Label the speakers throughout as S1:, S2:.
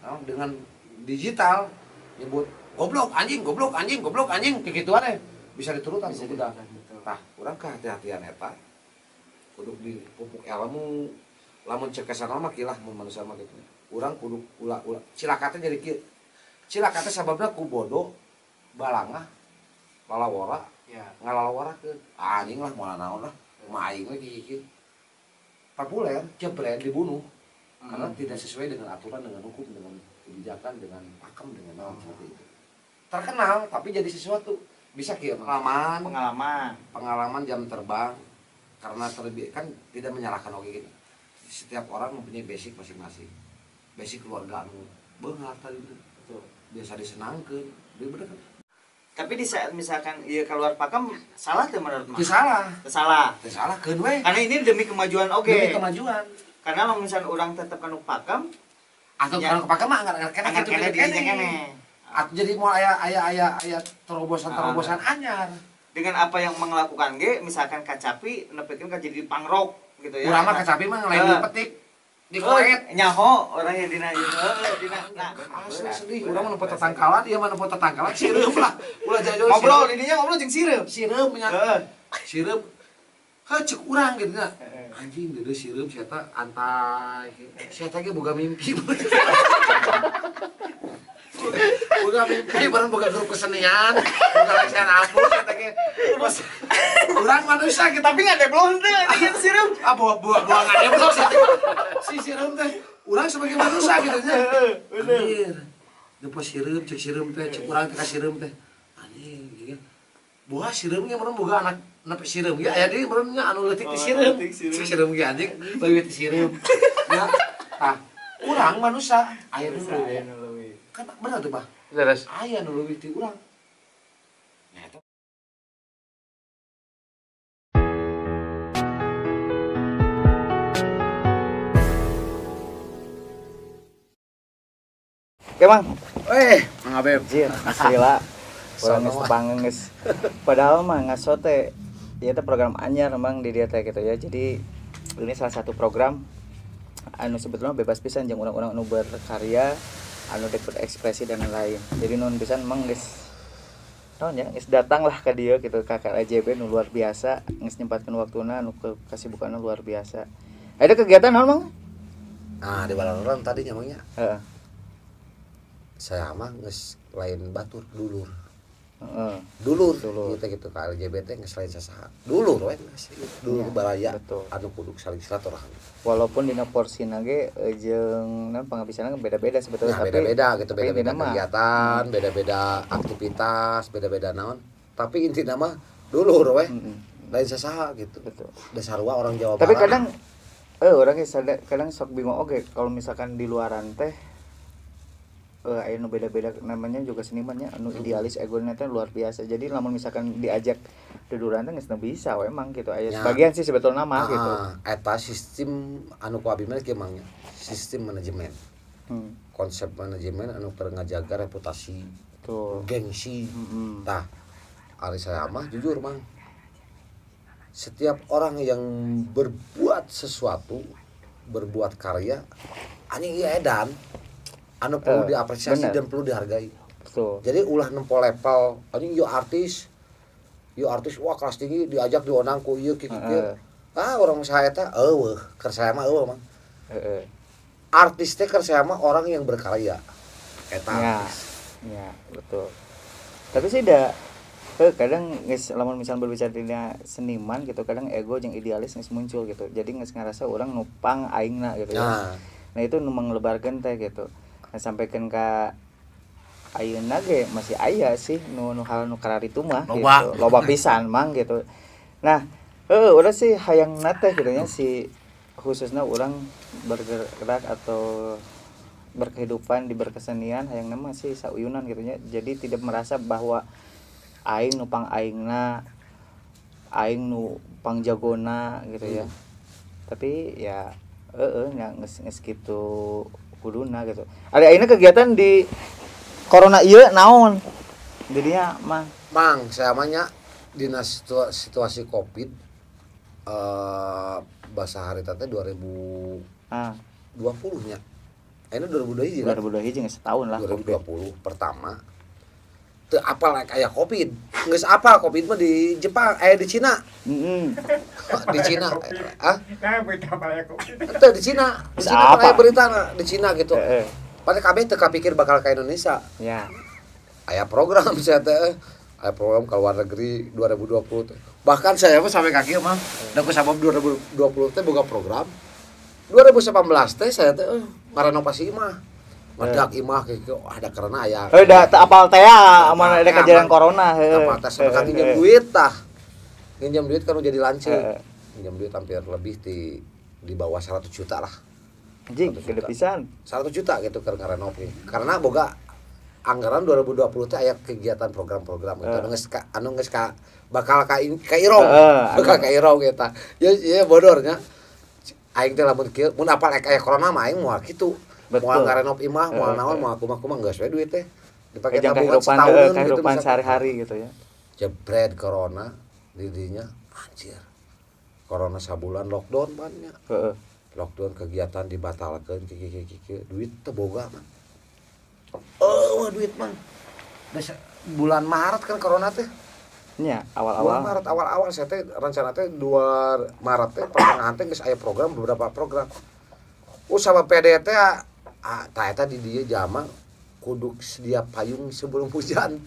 S1: Nah, dengan digital nyebut goblok anjing, goblok anjing, goblok anjing kikituan eh bisa diturutan
S2: Bisa
S1: ku budak.
S2: diturutan, betul.
S1: Tah, urang kehati-hatian eta kudu dipupuk ilmu lamun cek kesana mah kilah mun manusia mah kitu. Urang kudu ulah-ulah cilaka teh jadi kieu. Cilaka teh sababna ku bodoh balangah lalawora
S2: Ya.
S1: ngalalawarakeun. Anjing lah moal naon lah. Mah aing we kieu. Populer, jebret dibunuh. Karena tidak sesuai dengan aturan, dengan hukum, dengan kebijakan, dengan pakem, dengan naon seperti itu. Terkenal tapi jadi sesuatu. Bisa kieu pengalaman,
S2: Pengalaman.
S1: Pengalaman jam terbang karena terlebih kan tidak menyalahkan oke gitu. Setiap orang mempunyai basic masing-masing. Basic keluarga anu beunghar tadi
S2: Betul.
S1: biasa disenangkeun. Dia bener kan?
S2: Tapi di saat misalkan ieu keluar pakem salah tuh menurut Mang?
S1: Teu salah.
S2: Teu salah.
S1: Teu salah keun we.
S2: Karena ini demi kemajuan oke.
S1: Demi kemajuan.
S2: Karena kalau misalkan orang tetap kanu pakem,
S1: Atau
S2: Ya.
S1: kalau kepakem mah anggar keneh
S2: anggar
S1: kitu
S2: keneh
S1: kitu
S2: dirinya
S1: keneh.
S2: keneh.
S1: Atau jadi mau aya aya aya aya terobosan-terobosan anyar.
S2: Dengan apa yang melakukan ge, misalkan kacapi nepikeun ka jadi pangrok gitu ya.
S1: Urang mah kacapi mah lain
S2: Eh.
S1: dipetik. Dikoet.
S2: Nyaho orang yang dina ieu heuh dina. Nah,
S1: Asli sedih, urang mah nempo tetangkalan, ieu mah nempo tetangkalan sireum lah. Ulah jauh-jauh.
S2: Ngobrol didinya ngobrol jeung sireum.
S1: Sireum nya.
S2: Heeh.
S1: Sireum. Heuh ceuk urang gitu nya.
S2: Heeh.
S1: Anjing deudeuh sireum si eta antai. Si eta ge boga mimpi. Boga mimpi bareng boga grup kesenian, boga latihan ampun eta ge. Urang manusia gitu.
S2: Tapi nggak deblon teh anjing itu sireum.
S1: Ah buah buah buah nggak deblon sih. Si sireum teh urang sebagai manusia gitu nya. Anjir. Depo sireum cek sireum teh cek urang teh ka sireum teh. Anjing ieu. Buah sireum ge meureun boga anak nepi sireum ge aya deui meureun nya anu leutik ti
S2: Oh,
S1: sireum.
S2: leutik sireum.
S1: Cek sireum ge anjing leuwih ti sireum. Ya. Tah, urang manusia aya nu leuwih. Kan bener tuh, Bah.
S3: Leres.
S1: Aya nu leuwih ti urang. Nah, eta
S2: Oke, Mang.
S1: Mang Abeb.
S2: Anjir, asli lah. Urang geus
S1: Sono.
S2: tepangen geus. Padahal mah ngaso teh ieu teh program anyar Mang di dieu teh gitu ya. Jadi ini salah satu program anu sebetulnya bebas pisan jeung urang-urang anu berkarya, anu dek berekspresi dan lain-lain. Jadi nuhun pisan Mang geus naon ya, geus datang lah ka dieu gitu ka KLJB nu luar biasa, geus nyempatkeun waktuna anu kesibukanna luar biasa. Ada kegiatan naon Mang?
S1: Nah, di balaran tadi nya Mang nya.
S2: Heeh.
S1: Saya mah geus lain batur dulur.
S2: Heeh.
S1: Dulur,
S2: Dulur.
S1: gitu gitu ka LGBT geus lain sasaha. Dulur we geus dulur
S2: Iya,
S1: baraya
S2: betul.
S1: anu kudu saling silaturahmi.
S2: Walaupun dina porsina ge jeung naon pangabisanna beda-beda sebetulnya
S1: Nah,
S2: tapi
S1: beda-beda gitu,
S2: tapi
S1: beda-beda
S2: intina mah,
S1: kegiatan, beda-beda aktivitas, beda-beda naon. Tapi intina mah dulur we.
S2: Mm-mm.
S1: Lain sasaha gitu.
S2: Betul.
S1: Da sarua orang Jawa
S2: Tapi
S1: Barat.
S2: kadang orang ge kadang sok bingung oge kalau misalkan di luaran teh aya nu beda-beda namanya juga senimannya anu idealis egonya teh luar biasa. Jadi lamun misalkan diajak duduran teh geus teu bisa we emang gitu. Aya
S1: Ya.
S2: sebagian sih sebetulnya mah gitu.
S1: Ah, eta sistem anu ku abi mah kieu Mang nya. Sistem manajemen. Konsep manajemen anu keur ngajaga reputasi,
S2: Betul.
S1: gengsi.
S2: Mm-mm.
S1: Tah, ari saya mah jujur Mang. Setiap orang yang berbuat sesuatu, berbuat karya, anjing ieu edan anu perlu diapresiasi
S2: Bener.
S1: dan perlu dihargai.
S2: Betul.
S1: Jadi ulah nempo level, anjing ieu artis, ieu artis wah kelas tinggi diajak diondang ku ieu kieu kieu. Ah orang saya eta eueuh, keur saya mah eueuh Mang.
S2: Heeh.
S1: Artis teh keur saya mah orang yang berkarya. Eta
S2: Ya.
S1: artis.
S2: Ya, betul. Tapi sih da kadang geus lamun misalnya berbicara dina seniman gitu, kadang ego jeung idealis geus muncul gitu. Jadi geus ngarasa urang nu pang aingna gitu ya.
S1: Nah,
S2: Nah, itu nu manglebarkeun teh gitu. Nah, sampaikan ka ayeuna ge masih aya sih nu nu hal nu kararitu mah
S1: Loba.
S2: gitu. Loba pisan mang gitu. Nah, urang sih hayangna teh gitu nya si khususnya urang bergerak atau berkehidupan di berkesenian hayangna mah sih sauyunan gitu nya. Jadi tidak merasa bahwa aing nu pang aingna, aing nu pangjagona gitu ya. Tapi ya heeh nya geus geus kitu kuduna gitu. Ada ayeuna kegiatan di corona ieu naon? Jadinya mah
S1: Mang, saya mah nya dina situasi Covid bahasa harita teh 2020
S2: ah
S1: nya. Ayeuna 2021 kan?
S2: 2021 geus setahun lah.
S1: 2020 pertama. Teu apal aya Covid. Geus apal Covid mah di Jepang, di Cina.
S2: Heeh.
S1: Di Cina. Hah?
S3: Nah, berita apa ya Covid?
S1: Teu di Cina. Di Cina aya berita di Cina gitu.
S2: Heeh.
S1: Padahal kabeh teu kapikir bakal ka Indonesia.
S2: Ya.
S1: Aya program saya teh. Aya program ke luar negeri 2020 teh. Bahkan saya mah sampai kaki mah da ku sabab 2020 teh boga program. 2018 teh saya teh ngarenovasi imah. Ngedak imah kieu ada karena aya.
S2: Heuh da teu apal teh amun ada kejadian corona heuh.
S1: Apal teh sampai nginjem duit tah. Nginjem duit kan jadi lanceuk. Nginjem duit hampir lebih di bawah 100 juta lah.
S2: Anjing, gede pisan.
S1: 100 juta gitu keur ngarenov. Karena boga anggaran 2020 teh aya kegiatan program-program gitu anu geus ka anu geus ka bakal ka irong. Bakal ka irong eta. Ya ya bodornya. Aing teh lamun kieu mun apal aya corona mah aing moal kitu. Moal ngarenov imah, moal naon, moal kumaha-kumaha geus we duit teh. Dipake tabungan setahun gitu
S2: sehari-hari gitu ya.
S1: Jebret corona di dinya anjir. Corona sabulan lockdown pan nya.
S2: Heeh.
S1: Lockdown kegiatan dibatalkeun kieu duit teu boga mah. Oh, duit mah. Bulan Maret kan corona teh.
S2: Nya, awal-awal.
S1: Bulan Maret awal-awal saya teh rencana teh 2 Maret teh pertengahan teh geus aya program beberapa program. Sama PD teh tah eta di dieu jama kudu sedia payung sebelum hujan.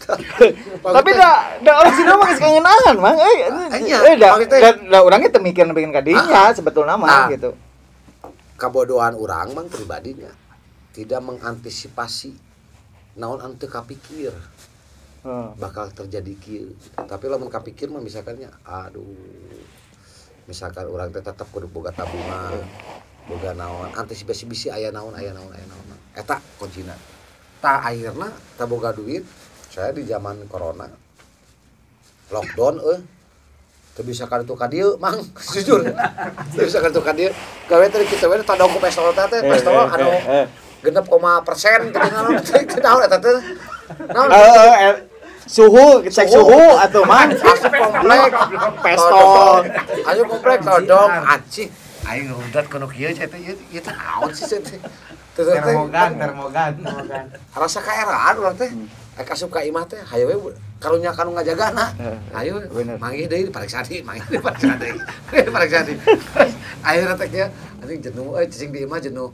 S2: Tapi da orang sini mah geus kangenahan, Mang. Da urang teh mikir bikin ka dinya sebetulna mah gitu.
S1: Kabodohan urang mang pribadinya tidak mengantisipasi naon anu teu kapikir. Bakal terjadi kieu. Tapi lamun kapikir mah misalkannya aduh misalkan urang teh tetep kudu boga tabungan, boga naon, antisipasi bisi aya naon aya naon aya naon. Eta kuncina. Tah akhirna teu boga duit, saya di zaman corona lockdown teu bisa ka ditu ka dieu, Mang. Jujur. Teu bisa ka ditu ka dieu. Gawe teh kitu we tadong ku pestol teh, pestol anu 6,% gitu naon teh naon eta teh. Naon
S2: suhu, cek suhu atuh Mang.
S1: Asup komplek
S2: pestol.
S1: Asup komplek todong anjing. Aing rudat kono kieu teh ieu teh naon sih teh.
S3: Termogan.
S1: Rasa kaeraan urang teh. Asup ka imah teh hayu we karunya kanu ngajagana. Hayu manggih deui dipariksa deui, manggih deui dipariksa deui. Dipariksa deui. Akhirna teh kieu anjing jenuh euy cicing di imah jenuh.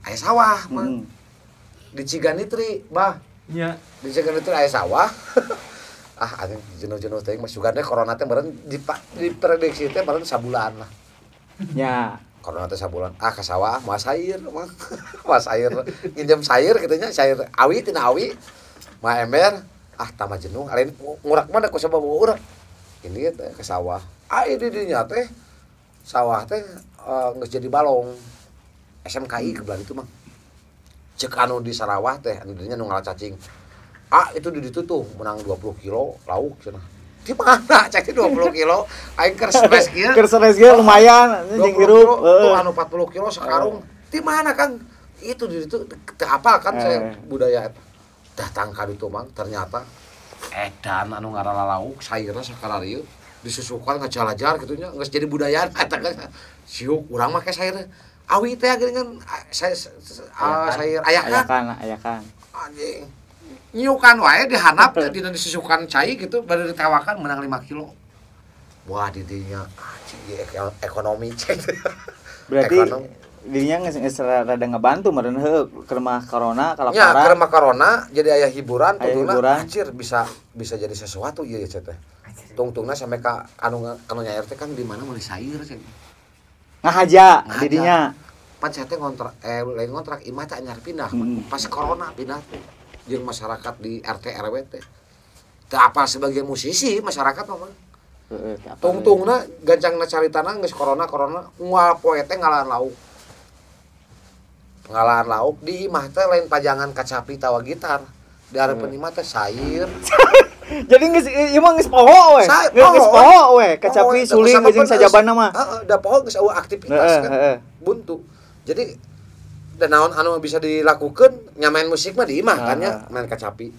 S1: Aya sawah mah. Di Ciganitri, bah.
S3: Nya.
S1: Di Ciganitri aya sawah. Ah anjing jenuh-jenuh teh mah sugana corona teh meureun diprediksi teh meureun sabulan lah.
S2: Nya.
S1: Corona teh sabulan. Ah ka sawah moal sayur mah. Moal sayur. Nginjem sayur kitu nya, sayur awi tina awi. Mah ember, ah tambah jenuh. Lain ngurak mah da ku sabab urang. Ini teh ke sawah. Ah di dinya teh sawah teh geus jadi balong. SMKI kebelah itu mah. Cek anu di Sarawah teh anu dinya nu ngala cacing. Ah itu di ditu tuh menang 20 kilo lauk cenah. Di mana cek 20 kilo aing keur stres kieu.
S2: Keur stres kieu lumayan jeung hirup.
S1: Tuh anu 40 kilo sekarung. Di mana Kang? Itu di ditu teu apal kan saya budaya eta. Datang ka ditu mang ternyata edan anu ngarala lauk sayurna sakararieu disusukan ngajalajar kitu nya geus jadi budayaan eta kan. Siuk urang mah ke sayur awi teh geuningan sayur ayakan.
S2: Ayakan.
S1: Anjing. Nyiukan wae dihanap teh dina disusukan cai gitu bari ditawakan menang 5 kilo. Wah di dinya anjing ekonomi cek.
S2: Berarti dinya geus rada ngebantu meureun heuh keur mah corona kalaparan.
S1: Nya keur mah corona jadi aya hiburan tungtungna anjir bisa jadi sesuatu ieu ya teh. Tungtungna sampai ka anu nyair teh kan di mana meuli sayur cek.
S2: Ngahaja didinya.
S1: Pan saya teh ngontrak lain ngontrak imah teh anyar pindah. Pas corona pindah teh jeung masyarakat di RT RW teh. Teu apal sebagai musisi masyarakat mah.
S2: Heeh,
S1: tungtungna gancangna caritana geus corona unggal poe teh ngalaan lauk. Ngalaan lauk di imah teh lain pajangan kacapi tawa gitar. Di hareupeun imah teh sayur.
S2: Jadi geus ieu mah geus poho we. Geus poho we, kacapi suling jeung sajabana mah.
S1: Heeh, da poho geus eueuh aktivitas kan. Buntu. Jadi da naon anu bisa dilakukeun nya main musik mah di imah kan nya, main kacapi.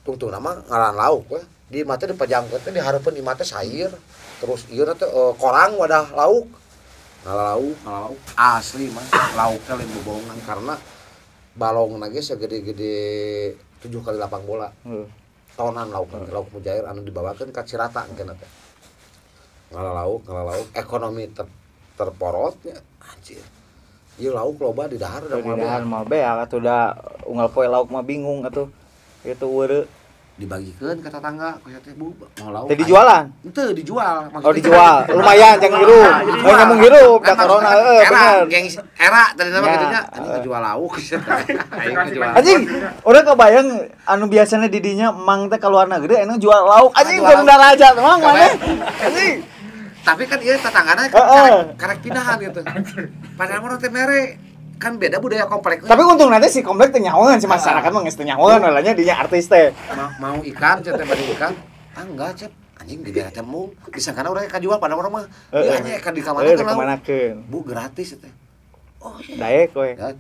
S1: Tungtungna mah ngalaan lauk we. Di imah teh dipajangkeun teh di hareupeun imah teh sayur, terus ieu teh korang wadah lauk. Ngala lauk, asli mah lauk teh lain bobohongan karena Balong lagi segede-gede 7 kali lapang bola. Tonan lauk, lauk mujair anu dibawakeun ka Cirata engkeuna teh. Ngala lauk, ekonomi terporotnya anjir. Ieu lauk loba di dahar da
S2: moal beak. Moal beak atuh da unggal poe lauk mah bingung atuh. Itu weureu
S1: dibagikeun ka tetangga ku teh Bu mau lauk.
S2: Teh dijualan?
S1: Henteu dijual.
S2: Oh dijual. Lumayan jang hirup. Oh nyambung hirup da corona heeh bener.
S1: Geng era tadi nama kitu nya anjing ngajual lauk. Aing ngajual.
S2: Anjing, urang kebayang anu biasana di dinya mang teh ka luar negeri anu jual lauk. Anjing gunung daraja mang maneh. Anjing.
S1: Tapi kan ieu tetanggana karek pindahan gitu. Padahal mah teh mere kan beda budaya komplek.
S2: Tapi untung nanti si komplek teh nyahoan si masyarakat mah geus teu nyahoan walanya dinya artis teh.
S1: Mau ikan cep teh bari ikan. Ah enggak cep, anjing di daerah teh mung disangkana urang kajual padahal urang mah ieu anjing ka di kamanakeun. Bu gratis teh. Oh iya.
S2: Daek we.
S1: Ya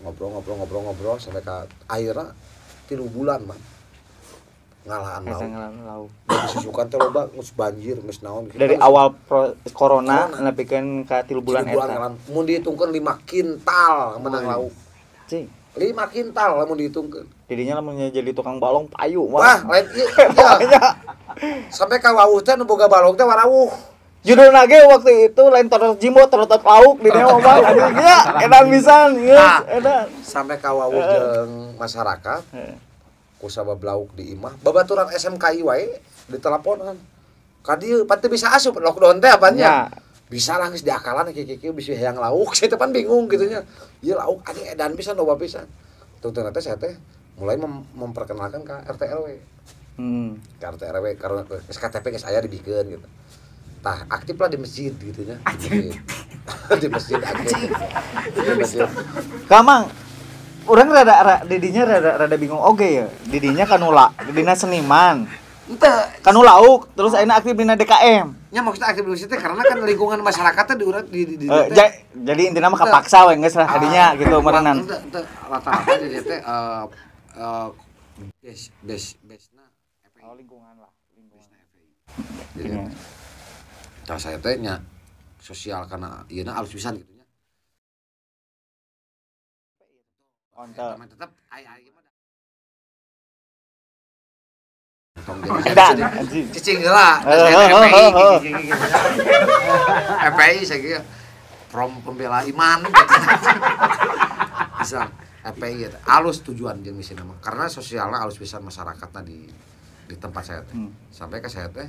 S1: ngobrol-ngobrol sampai ka akhirna 3 bulan mah. Ngalahan lauk. Disusukan teh loba geus banjir geus naon gitu.
S2: Dari awal corona nepikeun ka 3 bulan eta.
S1: Mun dihitungkeun 5 kintal menang lauk.
S2: Cing.
S1: 5 kintal lamun dihitungkeun.
S2: Didinya lamun jadi tukang balong payu
S1: mah. Wah, lain ieu. Sampai ka wawuh teh nu boga balong teh warawuh.
S2: Judulna ge waktu itu lain torot jimbo torot lauk di dinya mah. Anjing edan pisan geus edan.
S1: Sampai ka wawuh jeung masyarakat. Kusabab lauk di imah babaturan SMKI wae diteleponan ka dieu pan teu bisa asup lockdown teh apanya bisa lah geus diakalan kieu-kieu bisa hayang lauk saya teh pan bingung kitu nya ieu lauk anjing edan pisan loba pisan tungtungna teh saya teh mulai memperkenalkan ka RT RW ka RT RW karena SKTP geus aya dibikeun gitu tah aktif lah di masjid gitu nya di masjid aktif di masjid
S2: Kamang urang rada didinya rada bingung oge ya. Didinya kanula, didina seniman.
S1: Henteu.
S2: Kanu lauk, terus ayeuna aktif dina DKM.
S1: Nya maksudna aktif di masjid teh karena kan lingkungan masyarakatnya di urang di
S2: jadi intina mah kapaksa we geus lah kadinya gitu meureunan.
S1: Henteu henteu rata-rata di teh bes besna FPI.
S2: Oh lingkungan lah, lingkungan.
S1: Besna FPI. Jadi tah saya teh nya sosial karena ieu na alus pisan gitu. Tetap ai-ai mah tong jadi cicing heula FPI FPI saya prom pembela iman bisa FPI eta alus tujuan jeung misi nama karena sosialna alus pisan masyarakatna di tempat saya teh sampai ke saya teh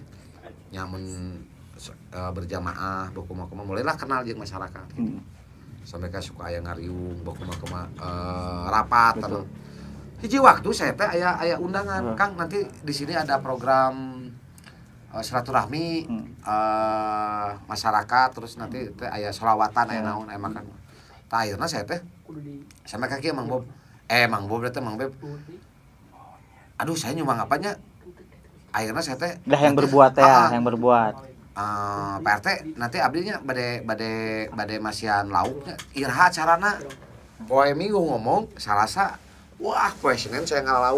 S1: nyamun berjamaah bokumaha mulailah kenal jeung masyarakat gitu. Sampai ka suka aya ngariung bokumaha rapat anu. Hiji waktu saya teh aya undangan, Kang nanti di sini ada program silaturahmi masyarakat terus nanti teh aya sholawatan aya naon aya makan. Tah ayeuna saya teh sampai ka kieu Mang Bob. Mang Bob teh Mang Beb. Aduh saya nyumbang apanya? Akhirnya saya teh
S2: dah yang berbuat ya, yang berbuat.
S1: Pak RT nanti abdinya bade masihan lauknya iraha carana poe Minggu ngomong Salasa wah poe Senin saya ngala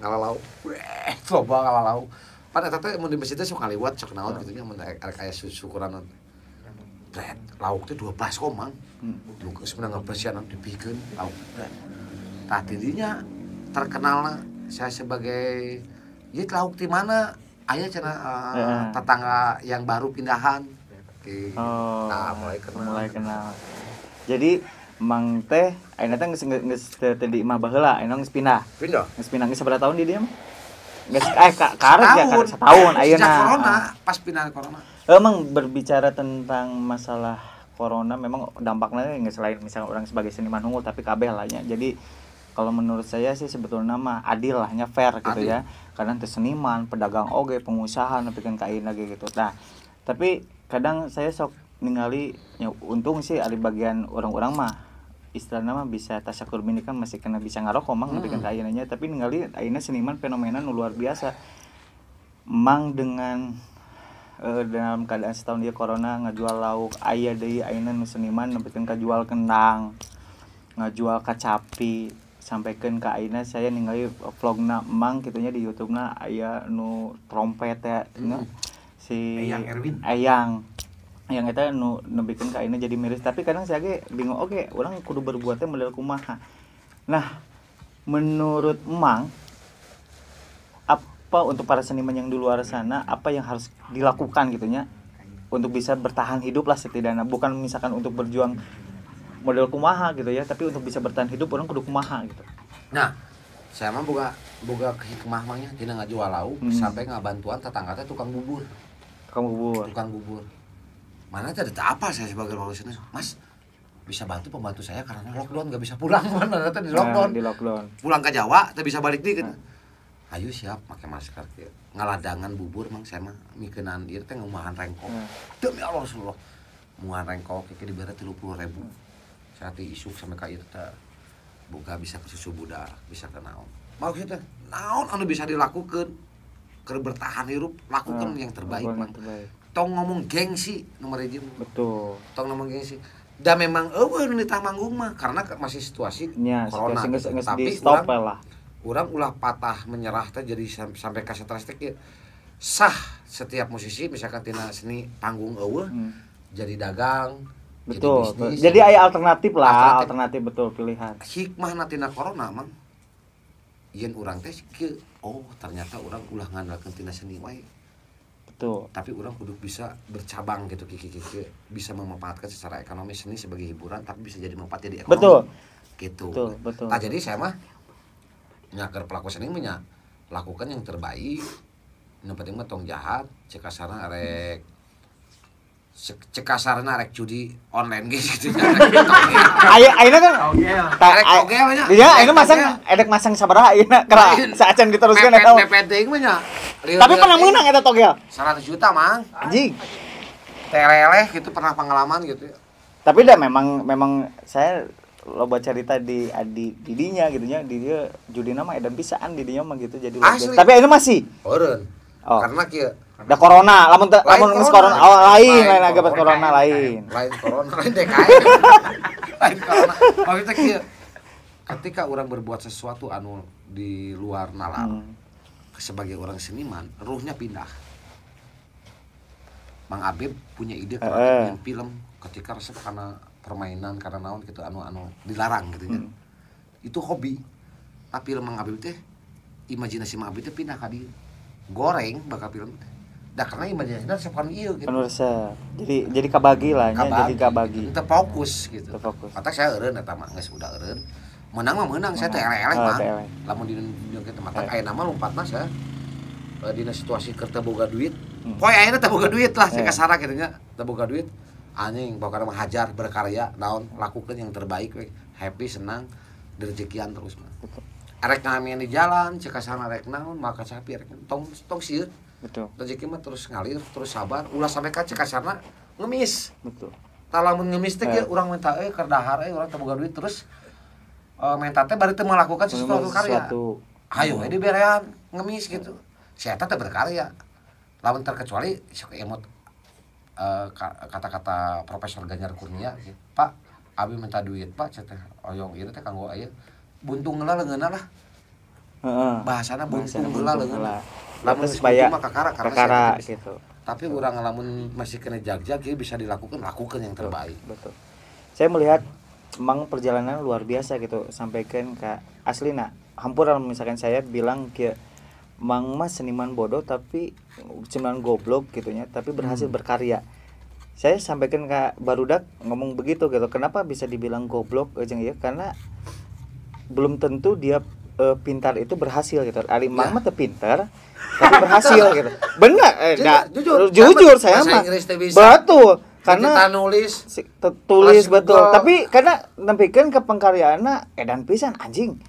S1: lauk weh loba ngala lauk pan eta teh mun di masjid teh sok ngaliwat sok naon kitu nya mun arek aya syukuran bret lauk teh 12 komang nu geus menang ngabersihan dipikeun lauk tah tidinya terkenalna saya sebagai ieu lauk ti mana aya cenah tetangga yang baru pindahan.
S2: Oh,
S1: nah, mulai
S2: kenal. Jadi Mang teh ayeuna teh geus teu di imah baheula, ayeuna geus pindah.
S1: Pindah.
S2: Geus pindah geus sabaraha tahun di dieu mah? Geus karek ya karek setahun ayeuna.
S1: Sejak corona, pas pindah corona.
S2: Emang berbicara tentang masalah corona memang dampaknya nggak selain misalnya orang sebagai seniman unggul tapi kabeh lah nya. Jadi kalau menurut saya sih sebetulnya mah adil lah nya fair gitu adil. Ya. Karena itu seniman, pedagang oge, pengusaha nepikeun ka ayeuna ge gitu. Nah, tapi kadang saya sok ningali ya untung sih ari bagian orang-orang mah istilahna mah bisa tasyakur ini kan masih kena bisa ngarokok mang nepikeun ka ayeuna nya, tapi ningali ayeuna seniman fenomena nu luar biasa. Mang dengan dalam keadaan setahun dia corona ngajual lauk aya deui ayeuna nu seniman nepikeun ka jual kendang, ngajual kacapi sampaikan ke ayeuna saya ningali vlogna Mang kitunya di YouTube-na aya nu trompet ya si
S3: Eyang Erwin.
S2: Eyang yang eta nu nebikeun ka ayeuna jadi miris, tapi kadang saya ge bingung oke urang kudu berbuatnya model kumaha. Nah, menurut Mang, apa untuk para seniman yang di luar sana, apa yang harus dilakukan gitu nya untuk bisa bertahan hidup lah setidaknya, bukan misalkan untuk berjuang model kumaha gitu ya, tapi untuk bisa bertahan hidup urang kudu kumaha gitu.
S1: Nah, saya mah boga boga hikmah mah nya tina ngajual lauk sampai ngabantuan tetangga teh tukang bubur.
S2: Tukang bubur.
S1: Tukang bubur. Mana teh ada apa saya sebagai manusia, Mas bisa bantu pembantu saya karena lockdown nggak bisa pulang, mana teh di lockdown.
S2: Nah, di lockdown.
S1: Pulang ke Jawa teh bisa balik di gitu. Ayo siap pakai masker kieu. Ngaladangan bubur mang saya mah mikeunan ieu teh ngumahan rengkok. Demi Allah Rasulullah. Ngumahan rengkok kieu dibere 30.000. Saya teh isuk sampai ka ieu teh boga bisa ke susu budak, bisa ke naon. Maksudnya naon anu bisa dilakukan keur bertahan hirup, lakukan yang terbaik,
S2: lakukan
S1: Mang.
S2: Yang terbaik.
S1: Tong ngomong gengsi nomor hiji mah. Tong ngomong gengsi. Da memang euweuh nu ditah manggung mah karena masih situasi
S2: Nya,
S1: corona
S2: situasi geus
S1: gitu.
S2: geus
S1: Tapi
S2: di stop
S1: urang
S2: lah.
S1: Urang ulah patah menyerah teh jadi sampai ka stres teh kieu. Sah setiap musisi misalkan tina seni panggung euweuh jadi dagang, jadi bisnis.
S2: Jadi aya alternatif lah,
S1: Alternatif.
S2: Alternatif, betul, pilihan.
S1: Hikmah tina corona mang yen urang teh kieu, oh ternyata urang ulah ngandalkeun tina seni wae. Tapi urang kudu bisa bercabang gitu, kiki kiki bisa memanfaatkan secara ekonomi seni sebagai hiburan tapi bisa jadi manfaat jadi ekonomi. Gitu.
S2: Betul, betul.
S1: Nah, jadi saya mah nyaker pelaku seni mah nya lakukan yang terbaik. Yang penting mah tong jahat, cek kasarna rek cek kasarna rek judi online guys gitu.
S2: Aya ayeuna kan
S3: Togel.
S1: Rek togel nya.
S2: Iya, ayeuna
S1: Rek
S2: masang
S1: togel.
S2: edek masang sabaraha ayeuna kera
S1: Lain.
S2: saacan diteruskeun
S1: Mepet
S2: eta.
S1: mepet teuing mah nya.
S2: Tapi pernah menang eta togel.
S1: 100 juta, Mang.
S2: Anjing.
S1: Tereleh gitu pernah pengalaman gitu.
S2: Tapi dah memang memang saya loba cerita di adi didinya gitu nya, di dia judina mah edan pisan didinya mah gitu jadi luar biasa.
S1: Asli.
S2: Tapi ayeuna masih.
S1: Eureun.
S2: Oh.
S1: Karena kieu
S2: Da corona, lamun
S1: Lain
S2: lamun geus
S1: corona.
S2: corona, oh, lain,
S1: Lain
S2: lain agak
S1: corona.
S2: corona lain.
S1: Lain corona, lain DKM. Lain corona. Maksudnya kieu. Ketika orang berbuat sesuatu anu di luar nalar, sebagai orang seniman, ruhnya pindah. Mang Abeb punya ide kreatif bikin film ketika resep karena permainan karena naon gitu anu anu dilarang gitu nya. Itu hobi. Tapi film Mang Abeb teh imajinasi Mang Abeb teh pindah ka dieu. Goreng bakal film teh. Da karena imajinasinya resep kana ieu gitu.
S2: Anu resep. Jadi kabagi lah nya, jadi kabagi.
S1: Gitu. Teu fokus gitu.
S2: Teu fokus.
S1: Matak saya eureun eta mah geus udah eureun. Menang mah menang, saya teh eleh-eleh
S2: Oh,
S1: mah.
S2: teh eleh.
S1: Lamun di dunia kita matak aya nama lompatna saya dina situasi keur teu boga duit. Poe ayeuna teu boga duit lah, cek kasara kitu nya, teu boga duit. Anjing pokokna mah hajar berkarya naon lakukan yang terbaik we. Happy senang direjekian terus mah. Arek ngamen di jalan, cek kasana rek naon, maka sapi rek tong tong sieun. Rezeki mah terus ngalir, terus sabar, ulah sampai ka cek kasarna ngemis. Tah lamun ngemis teh kieu urang minta euy keur dahar euy urang teu boga duit terus minta teh bari teu melakukan sesuatu karya.
S2: Sesuatu.
S1: Ayo we diberean ngemis gitu. Si eta teh berkarya. Lamun terkecuali sok emot kata-kata Profesor Ganjar Kurnia gitu. Pak, abi minta duit, Pak, cek teh oyong ieu teh kanggo aya. Buntung heula leungeunna lah. Bahasana buntung
S2: Bahasana
S1: heula
S2: buntung
S1: leungeunna.
S2: heula.
S1: Lamun
S2: Terus supaya
S1: supaya mah kakara karena
S2: kakara
S1: saya teh bisa.
S2: gitu.
S1: Tapi urang lamun masih kena jag-jag ieu bisa dilakukan, lakukan yang terbaik.
S2: Betul. Saya melihat emang perjalanan luar biasa gitu sampaikan ke aslina. Hampura misalkan saya bilang ke Mang mah seniman bodoh tapi seniman goblok gitu nya, tapi berhasil berkarya. Saya sampaikan ke barudak ngomong begitu gitu. Kenapa bisa dibilang goblok jeung ieu? Karena belum tentu dia pintar itu berhasil gitu. Ari Mang mah teu pintar tapi berhasil gitu. Benar,
S1: Jujur,
S2: da,
S1: jujur.
S2: jujur saya
S1: Bahasa
S2: mah.
S1: Inggris teh bisa.
S2: Betul. Karena
S1: kita nulis
S2: si, tulis
S1: Kelas
S2: betul.
S1: Google.
S2: Tapi karena nepikeun ke pengkaryaanna edan pisan anjing.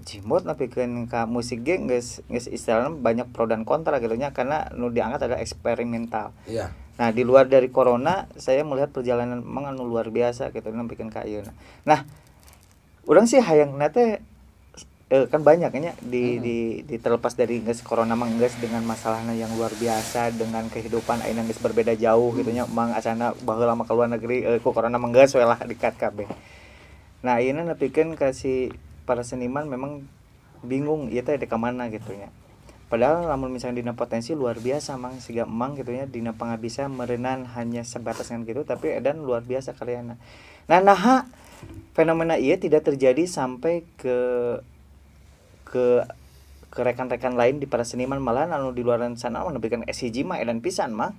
S2: Jimot nepikeun ka musik ge geus geus istilahna banyak pro dan kontra gitu nya karena nu diangkat adalah eksperimental. Nah, di luar dari corona saya melihat perjalanan emang anu luar biasa gitu nepikeun ka ayeuna. Nah, urang sih hayangna teh kan banyak nya di terlepas dari geus corona mah geus dengan masalahna yang luar biasa dengan kehidupan ayeuna geus berbeda jauh gitu nya mang asana baheula mah ke luar negeri ku corona mah geus we lah dikat kabeh. Nah, ayeuna nepikeun ka si para seniman memang bingung ieu teh ka mana gitu nya. Padahal lamun misalnya dina potensi luar biasa Mang, siga Emang gitu nya dina pangabisa meureunan hanya sebatas dengan gitu, tapi edan luar biasa karyana. Nah, naha fenomena ieu tidak terjadi sampai ke rekan-rekan lain di para seniman, malahan anu di luaran sana mah nepikeun S1 mah edan pisan Mang.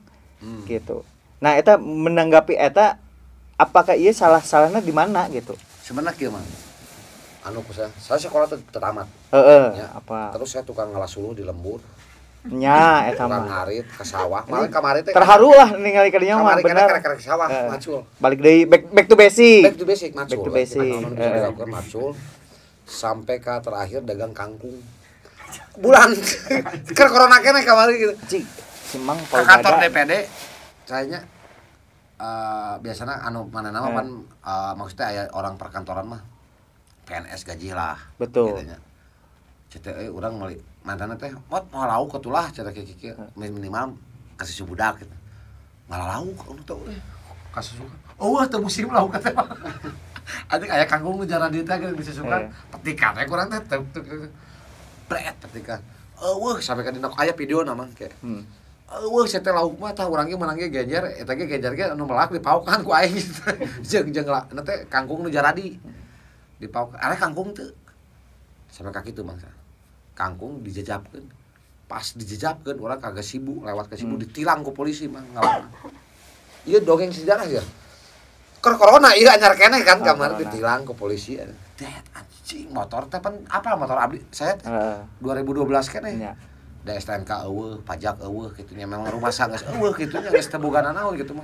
S2: Gitu. Nah, eta menanggapi eta apakah ieu salah-salahna di mana gitu?
S1: Sebenarnya kieu Mang. Anu ku saya sekolah teu tamat.
S2: Heeh,
S1: Ya.
S2: apa?
S1: Terus saya tukang ngalas suluh di lembur,
S2: Nya eta
S1: tukang
S2: mah.
S1: Ngarit ke sawah. Malah kamari teh
S2: Terharu lah ningali ka dinya mah
S1: kamari
S2: bener.
S1: Karek ke sawah, macul.
S2: Balik deui, back back to basic.
S1: Back to basic macul.
S2: Back to basic.
S1: Anu bisa dilakukan macul sampai ke terakhir dagang kangkung. Bulan keur corona keneh kamari gitu.
S2: Cik, si Mang
S1: Ke kantor
S2: Paugada.
S1: DPD kayaknya biasanya anu mana nama kan maksudnya aya orang perkantoran mah PNS gaji lah.
S2: Betul.
S1: Gitu nya. CTE urang meuli mantanna teh mot mau lauk atulah cenah kieu kieu minimal kasih budak gitu. Malah lauk anu teh euy. Kasusukan. Eueuh teu musim lauk teh mah. Anjing aya kangkung nu jarang dieu teh geuning disusukan. Petikan we kurang teh tek tek tek. Bret petikan. Eueuh sampai ka dina aya video mah kayak. Eueuh saya teh lauk mah tah urang ge meunang ge genjer eta ge genjer ge anu melak dipaokan ku aing gitu. Jeung jeung la na teh kangkung nu jaradi. Dipaokan are kangkung teu. Sampai ka kitu mangsa. Kangkung dijejapkeun. Pas dijejapkeun urang kagak sibuk lewat ke sibuk ditilang ku polisi mah ngalaman. Ieu dongeng sejarah ya. Keur corona ieu anyar keneh kan
S2: Ah,
S1: kamari
S2: corona.
S1: ditilang ku polisi. Det anjing motor teh pan apa motor abdi saya teh 2012 keneh.
S2: Nya.
S1: Da STNK eueuh, pajak eueuh kitu nya memang rumah sanggeus eueuh kitu nya geus teu boga nanaon kitu mah.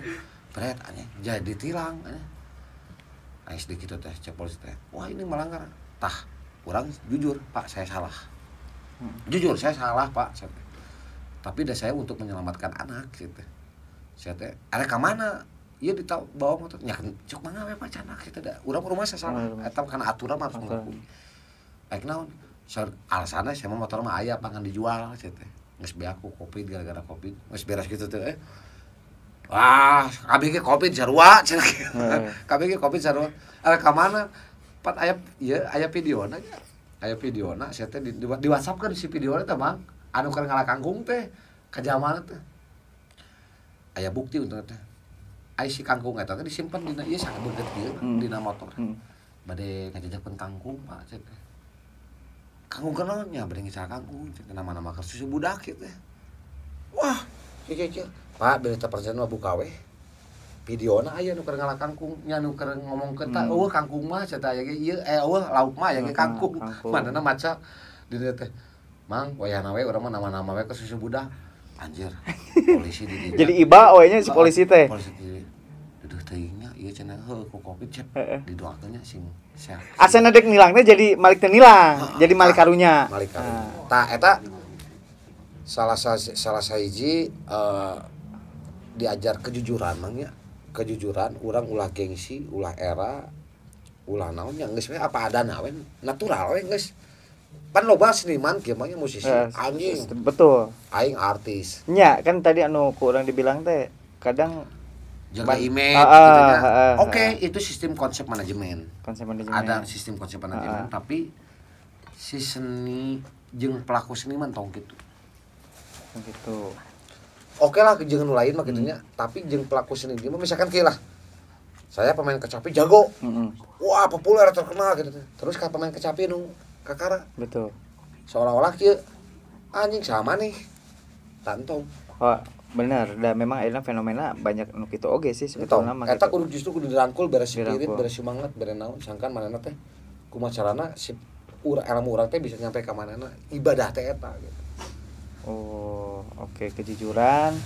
S1: Bret anjing jadi tilang anjing. Aya sedikit teh cek polisi teh. Wah ini melanggar. Tah, urang jujur, Pak, saya salah. Jujur saya salah, Pak. Saya teh. Tapi dah saya untuk menyelamatkan anak gitu. Saya teh arek ka mana? Ieu bawa motor. Nya cuk mangga we Pak canak kitu da. Urang rumah saya salah. Eta kana aturan mah harus mengakui. Baik naon? Alasannya saya mah motor mah aya pangan dijual saya teh. Geus beak ku Covid gara-gara Covid. Geus beres kitu teh. Wah, kabeh ge Covid sarua cenah. Kabeh ge Covid sarua. Arek ka mana? Pan aya ieu aya videona nya. Aya videona saya teh di WhatsApp kan si videona teh Mang. Anu keur ngalah kangkung teh ka jamana teh. Aya bukti untuk teh. Aya si kangkung eta teh disimpen dina ieu sabeungeut ieu dina motor. Bade ngajajakeun kangkung Pak saya teh. Kangkung kunaon nya bade ngical kangkung cenah nama-nama keur susu budak kieu teh. Wah, kieu kieu kieu. Pak beli teh persen mah buka we. Videona aya nu keur ngalah kangkung nya nu keur ngomongkeun tah eueuh kangkung mah cenah aya ge ieu eueuh lauk mah aya ge kangkung. Manehna maca di dieu teh. Mang wayahna we urang mah nama-nama we keur susu budak. Anjir, polisi di dinya.
S2: Jadi iba we nya si polisi teh.
S1: Polisi di duduh teuing nya ieu cenah heuh ku Covid cep didoakeun nya sing sehat.
S2: Asana dek nilang teh jadi malik teu nilang, jadi malik karunya.
S1: Malik karunya. Tah eta salah sahiji diajar kejujuran Mang nya. Kejujuran urang ulah gengsi, ulah era, ulah naon nya geus we apa adana we natural we geus. Pan loba seniman kieu mah nya musisi anjing.
S2: Betul.
S1: Aing artis.
S2: Nya kan tadi anu ku urang dibilang teh kadang
S1: jaga image gitu nya. Oke, itu sistem konsep manajemen.
S2: Konsep manajemen.
S1: Ada sistem konsep manajemen tapi si seni jeung pelaku seniman tong kitu.
S2: Gitu.
S1: Oke lah jeung nu lain mah kitu nya, tapi jeung pelaku seni mah misalkan kieu lah. Saya pemain kecapi jago. Wah, populer terkenal gitu. Terus ka pemain kecapi nu kakara.
S2: Betul.
S1: Seolah-olah kieu anjing sama nih. Tantong.
S2: Oh, bener, da memang ayeuna fenomena banyak nu kitu oge sih sebetulna mah.
S1: Eta kudu justru kudu dirangkul beres spirit, beres semangat, beres naon sangkan manehna teh kumaha carana si ilmu urang teh bisa nyampe ka manehna ibadah teh eta gitu.
S2: Oh, oke, kejujuran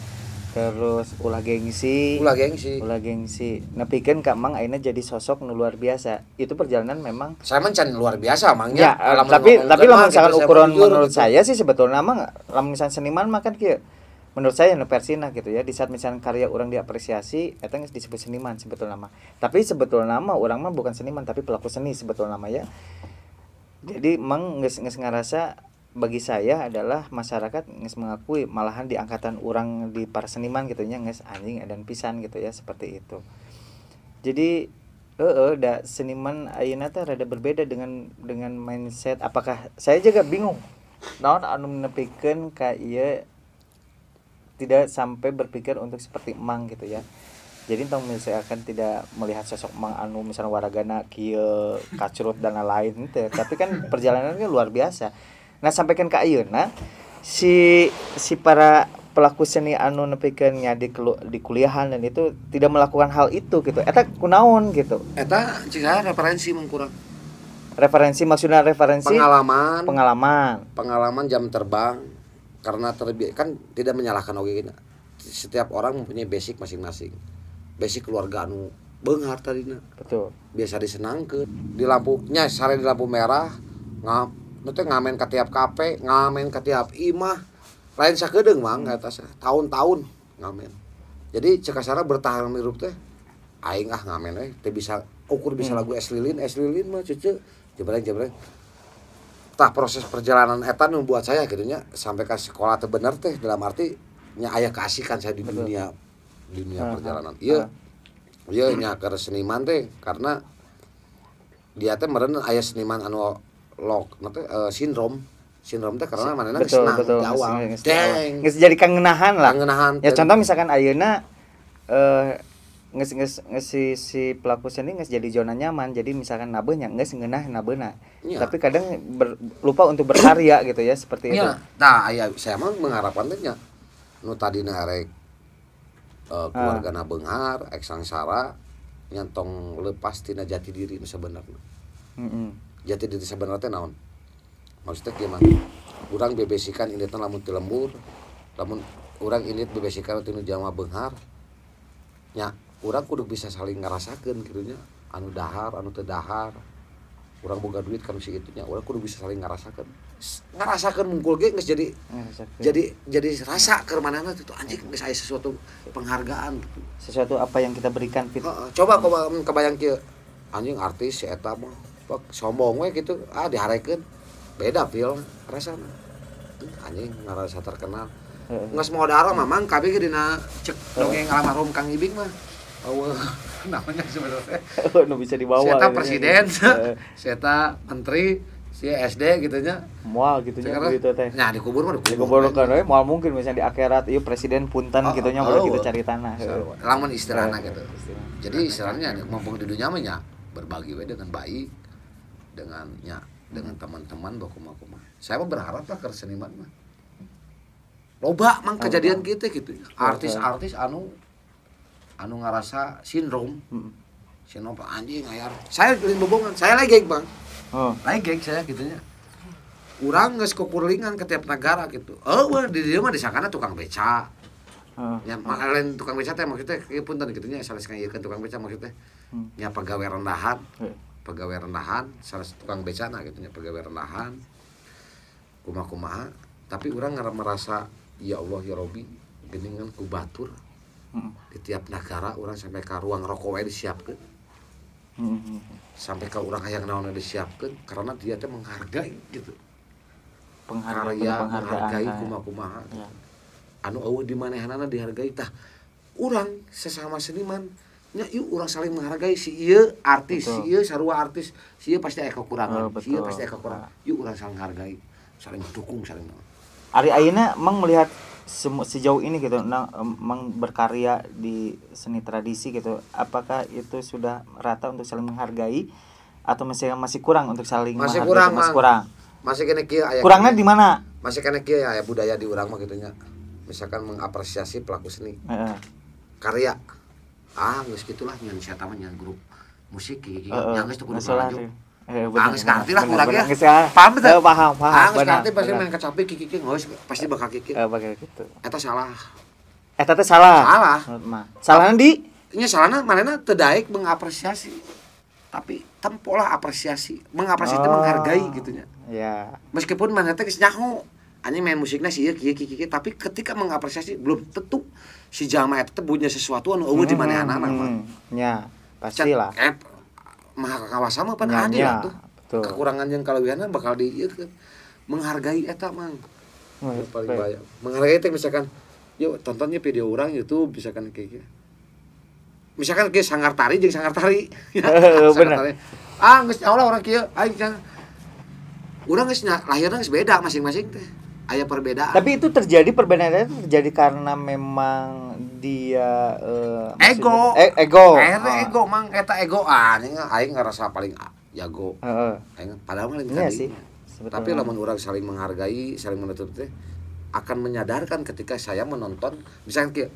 S2: terus ulah gengsi.
S1: Ulah gengsi.
S2: Ulah gengsi. Nepikeun ka Mang ayeuna jadi sosok nu luar biasa. Itu perjalanan memang
S1: saya mah can luar biasa Mang nya.
S2: Ya, tapi lamun misalkan gitu, ukuran menurut gitu. Saya sih sebetulnya mah lamun misalkan seniman mah kan kieu. Menurut saya nu versina gitu ya, di saat misalkan karya orang diapresiasi eta geus disebut seniman sebetulnya mah. Tapi sebetulnya mah urang mah bukan seniman tapi pelaku seni sebetulnya mah ya. Jadi Mang geus ngarasa bagi saya adalah masyarakat geus mengakui malahan di angkatan orang di para seniman gitu nya geus anjing edan pisan gitu ya seperti itu. Jadi da seniman ayeuna teh rada berbeda dengan mindset apakah saya juga bingung. Naon anu nepikeun ka ieu tidak sampai berpikir untuk seperti Emang gitu ya. Jadi tong misalkan tidak melihat sosok Emang anu misalnya waragana kieu kacrut dan lain teh, tapi kan perjalanannya luar biasa. Nah, sampaikan ka ayeuna si si para pelaku seni anu nepikeun nya di kuliahan dan itu tidak melakukan hal itu gitu. Eta kunaon gitu.
S1: Eta cik saya referensi mengkurang.
S2: Referensi maksudnya referensi
S1: pengalaman,
S2: pengalaman.
S1: Pengalaman jam terbang karena terbi kan tidak menyalahkan oge gini. Setiap orang mempunyai basic masing-masing. Basic keluarga anu beunghar tadina. Biasa disenangkeun di lampu nya sare di lampu merah ngap nu teh ngamen ka tiap kafe, ngamen ka tiap imah. Lain sakedeung Mang eta tahun-tahun ngamen. Jadi cek kasarna bertahan hirup teh aing ah ngamen we teu bisa ukur bisa lagu Es Lilin, Es Lilin mah cece jebreng-jebreng. Tah proses perjalanan eta nu buat saya gitu nya sampai ke sekolah teh bener teh dalam arti nya aya keasikan saya di dunia dunia perjalanan. Ieu ieu nya keur seniman teh karena dia teh meureun aya seniman anu lok teh sindrom. Sindrom teh karena manehna geus senang di awal. Deng.
S2: Geus jadi kangenahan lah.
S1: Kangenahan.
S2: Ya contoh misalkan ayeuna geus geus geus si, si pelaku seni geus jadi zona nyaman. Jadi misalkan nabeuh nya geus ngeunah nabeuna. Tapi kadang lupa untuk berkarya gitu ya seperti itu.
S1: Nah, aya saya mah mengharapkan teh nya nu tadina rek keluargana beunghar, ek sangsara nya tong lepas tina jati diri nu sabenerna. Jati diri sabenerna teh naon? Maksudnya kieu mah. Urang bebesikan inditna lamun ti lembur, lamun urang indit bebesikan ti nu jalma beunghar. Nya urang kudu bisa saling ngarasakeun kitu nya, anu dahar, anu teu dahar. Urang boga duit kan si itu nya, urang kudu bisa saling ngarasakeun. Ngarasakeun mungkul ge geus jadi
S2: Ngarasakeun.
S1: jadi rasa keur manehna tuh anjing geus aya sesuatu penghargaan gitu.
S2: Sesuatu apa yang kita berikan fit.
S1: Heeh, coba kebayang kieu. Anjing artis si eta mah pek sombong we gitu, ah diharekeun. Beda feel rasana. Anjing ngarasa terkenal. Geus modal mah Mang kabeh ge dina cek dongeng almarhum Kang Ibing mah. Eueuh namanya sebenarnya.
S2: Nu bisa dibawa.
S1: Si eta
S2: gitu.
S1: Presiden, si eta menteri, si SD gitu nya.
S2: Moal gitu nya
S1: Sekarang,
S2: gitu teh.
S1: Nah, dikubur mah dikubur.
S2: Dikubur kan we moal mungkin misalnya di akhirat ieu presiden punten
S1: Oh,
S2: gitu nya
S1: oh,
S2: boleh gitu
S1: oh.
S2: cari tanah.
S1: Sarua. Lamun istilahna gitu.
S2: Istilah.
S1: Jadi istilahnya mumpung di dunia mah nya berbagi we dengan baik dengan nya dengan teman-teman kumaha-kumaha. Saya mah berharap lah ke seniman mah. Loba mang kejadian gitu gitu. Artis-artis anu anu ngarasa sindrom. Sindrom anjing ayar. Saya lain bobogan, saya lagi Bang.
S2: Oh.
S1: Lagi saya gitunya. Urang geus kukurlingan ke tiap negara gitu. Eueuh di dieu mah disangkana tukang beca. Ya lain tukang beca teh maksudnya ieu punten kitu nya sanes ngayekeun tukang beca maksudnya. Nya pegawai rendahan. Pegawai rendahan, sanes tukang becana gitu nya pegawai rendahan. Kumaha-kumaha, tapi urang merasa ya Allah ya Robi geuningan ku batur. Di tiap negara urang sampai ka ruang rokok wae disiapkeun. Sampai ka urang hayang naon disiapkeun karena dia teh menghargai gitu.
S2: Penghargaan,
S1: Karya
S2: penghargaan.
S1: menghargai kumaha-kumaha.
S2: Ya.
S1: Anu eueuh di manehanana dihargai tah. Urang sesama seniman nya yuk urang saling menghargai si ieu artis, si ieu sarua artis, si ieu pasti aya kekurangan,
S2: Oh,
S1: si ieu
S2: betul.
S1: pasti aya kekurangan. Yuk urang saling menghargai, saling mendukung, saling naon.
S2: Ari ayeuna Mang melihat sejauh ini gitu, nah, Mang berkarya di seni tradisi gitu, apakah itu sudah rata untuk saling menghargai atau masih masih kurang untuk saling
S1: Masih
S2: menghargai?
S1: kurang,
S2: Masih
S1: Mang.
S2: kurang.
S1: Masih kene kieu aya
S2: Kurangnya di mana?
S1: Masih kene kieu aya budaya di urang mah kitu nya. Misalkan mengapresiasi pelaku seni, karya. Ah, geus kitulah nyan si eta mah nyan grup musik kieu kieu. Nya geus teu kudu
S2: Geus lah
S1: lanjut.
S2: sih. Bener,
S1: Ah, geus ngarti lah
S2: bener,
S1: kurang ya.
S2: bener, geus ya.
S1: Paham teu?
S2: Paham, paham.
S1: Ah, geus
S2: bener,
S1: ngarti pasti
S2: bener.
S1: main kecapi kieu kieu geus pasti bakal kieu.
S2: Bakal gitu.
S1: Eta salah.
S2: Eta teh salah.
S1: Salah.
S2: Menurut mah. Salahna di
S1: Nya salahna manehna teu daek mengapresiasi. Tapi tempolah apresiasi. Mengapresiasi itu
S2: Oh.
S1: menghargai gitu nya.
S2: Ya.
S1: Meskipun manehna teh geus nyaho anjing main musiknya sih ieu kieu kieu kieu tapi ketika mengapresiasi belum tentu si jalma eta teh punya sesuatu anu eueuh di manehanana mah.
S2: Ya, pastilah.
S1: Maha kawasa mah pan
S2: Nya,
S1: adil
S2: nya,
S1: atuh.
S2: betul.
S1: Kekurangan yang kalebihanna bakal di ieu menghargai eta mang.
S2: Wah,
S1: Paling
S2: baik.
S1: banyak. Menghargai teh misalkan yuk tontonnya video orang YouTube misalkan kayak gitu. Misalkan kayak sanggar tari jeung sanggar tari. Sanggar
S2: Bener.
S1: tari. Ah geus nyaho lah orang kieu aing can. Urang geus lahirna geus beda masing-masing teh. Aya perbedaan.
S2: Tapi itu terjadi perbedaan itu terjadi karena memang dia
S1: ego.
S2: Ego.
S1: Akhirnya ego mang eta ego anjing aing ngerasa paling jago.
S2: Heeh.
S1: Aing padahal mah lain
S2: Iya sih.
S1: Tapi lamun urang saling menghargai, saling menutup teh akan menyadarkan ketika saya menonton misalnya kieu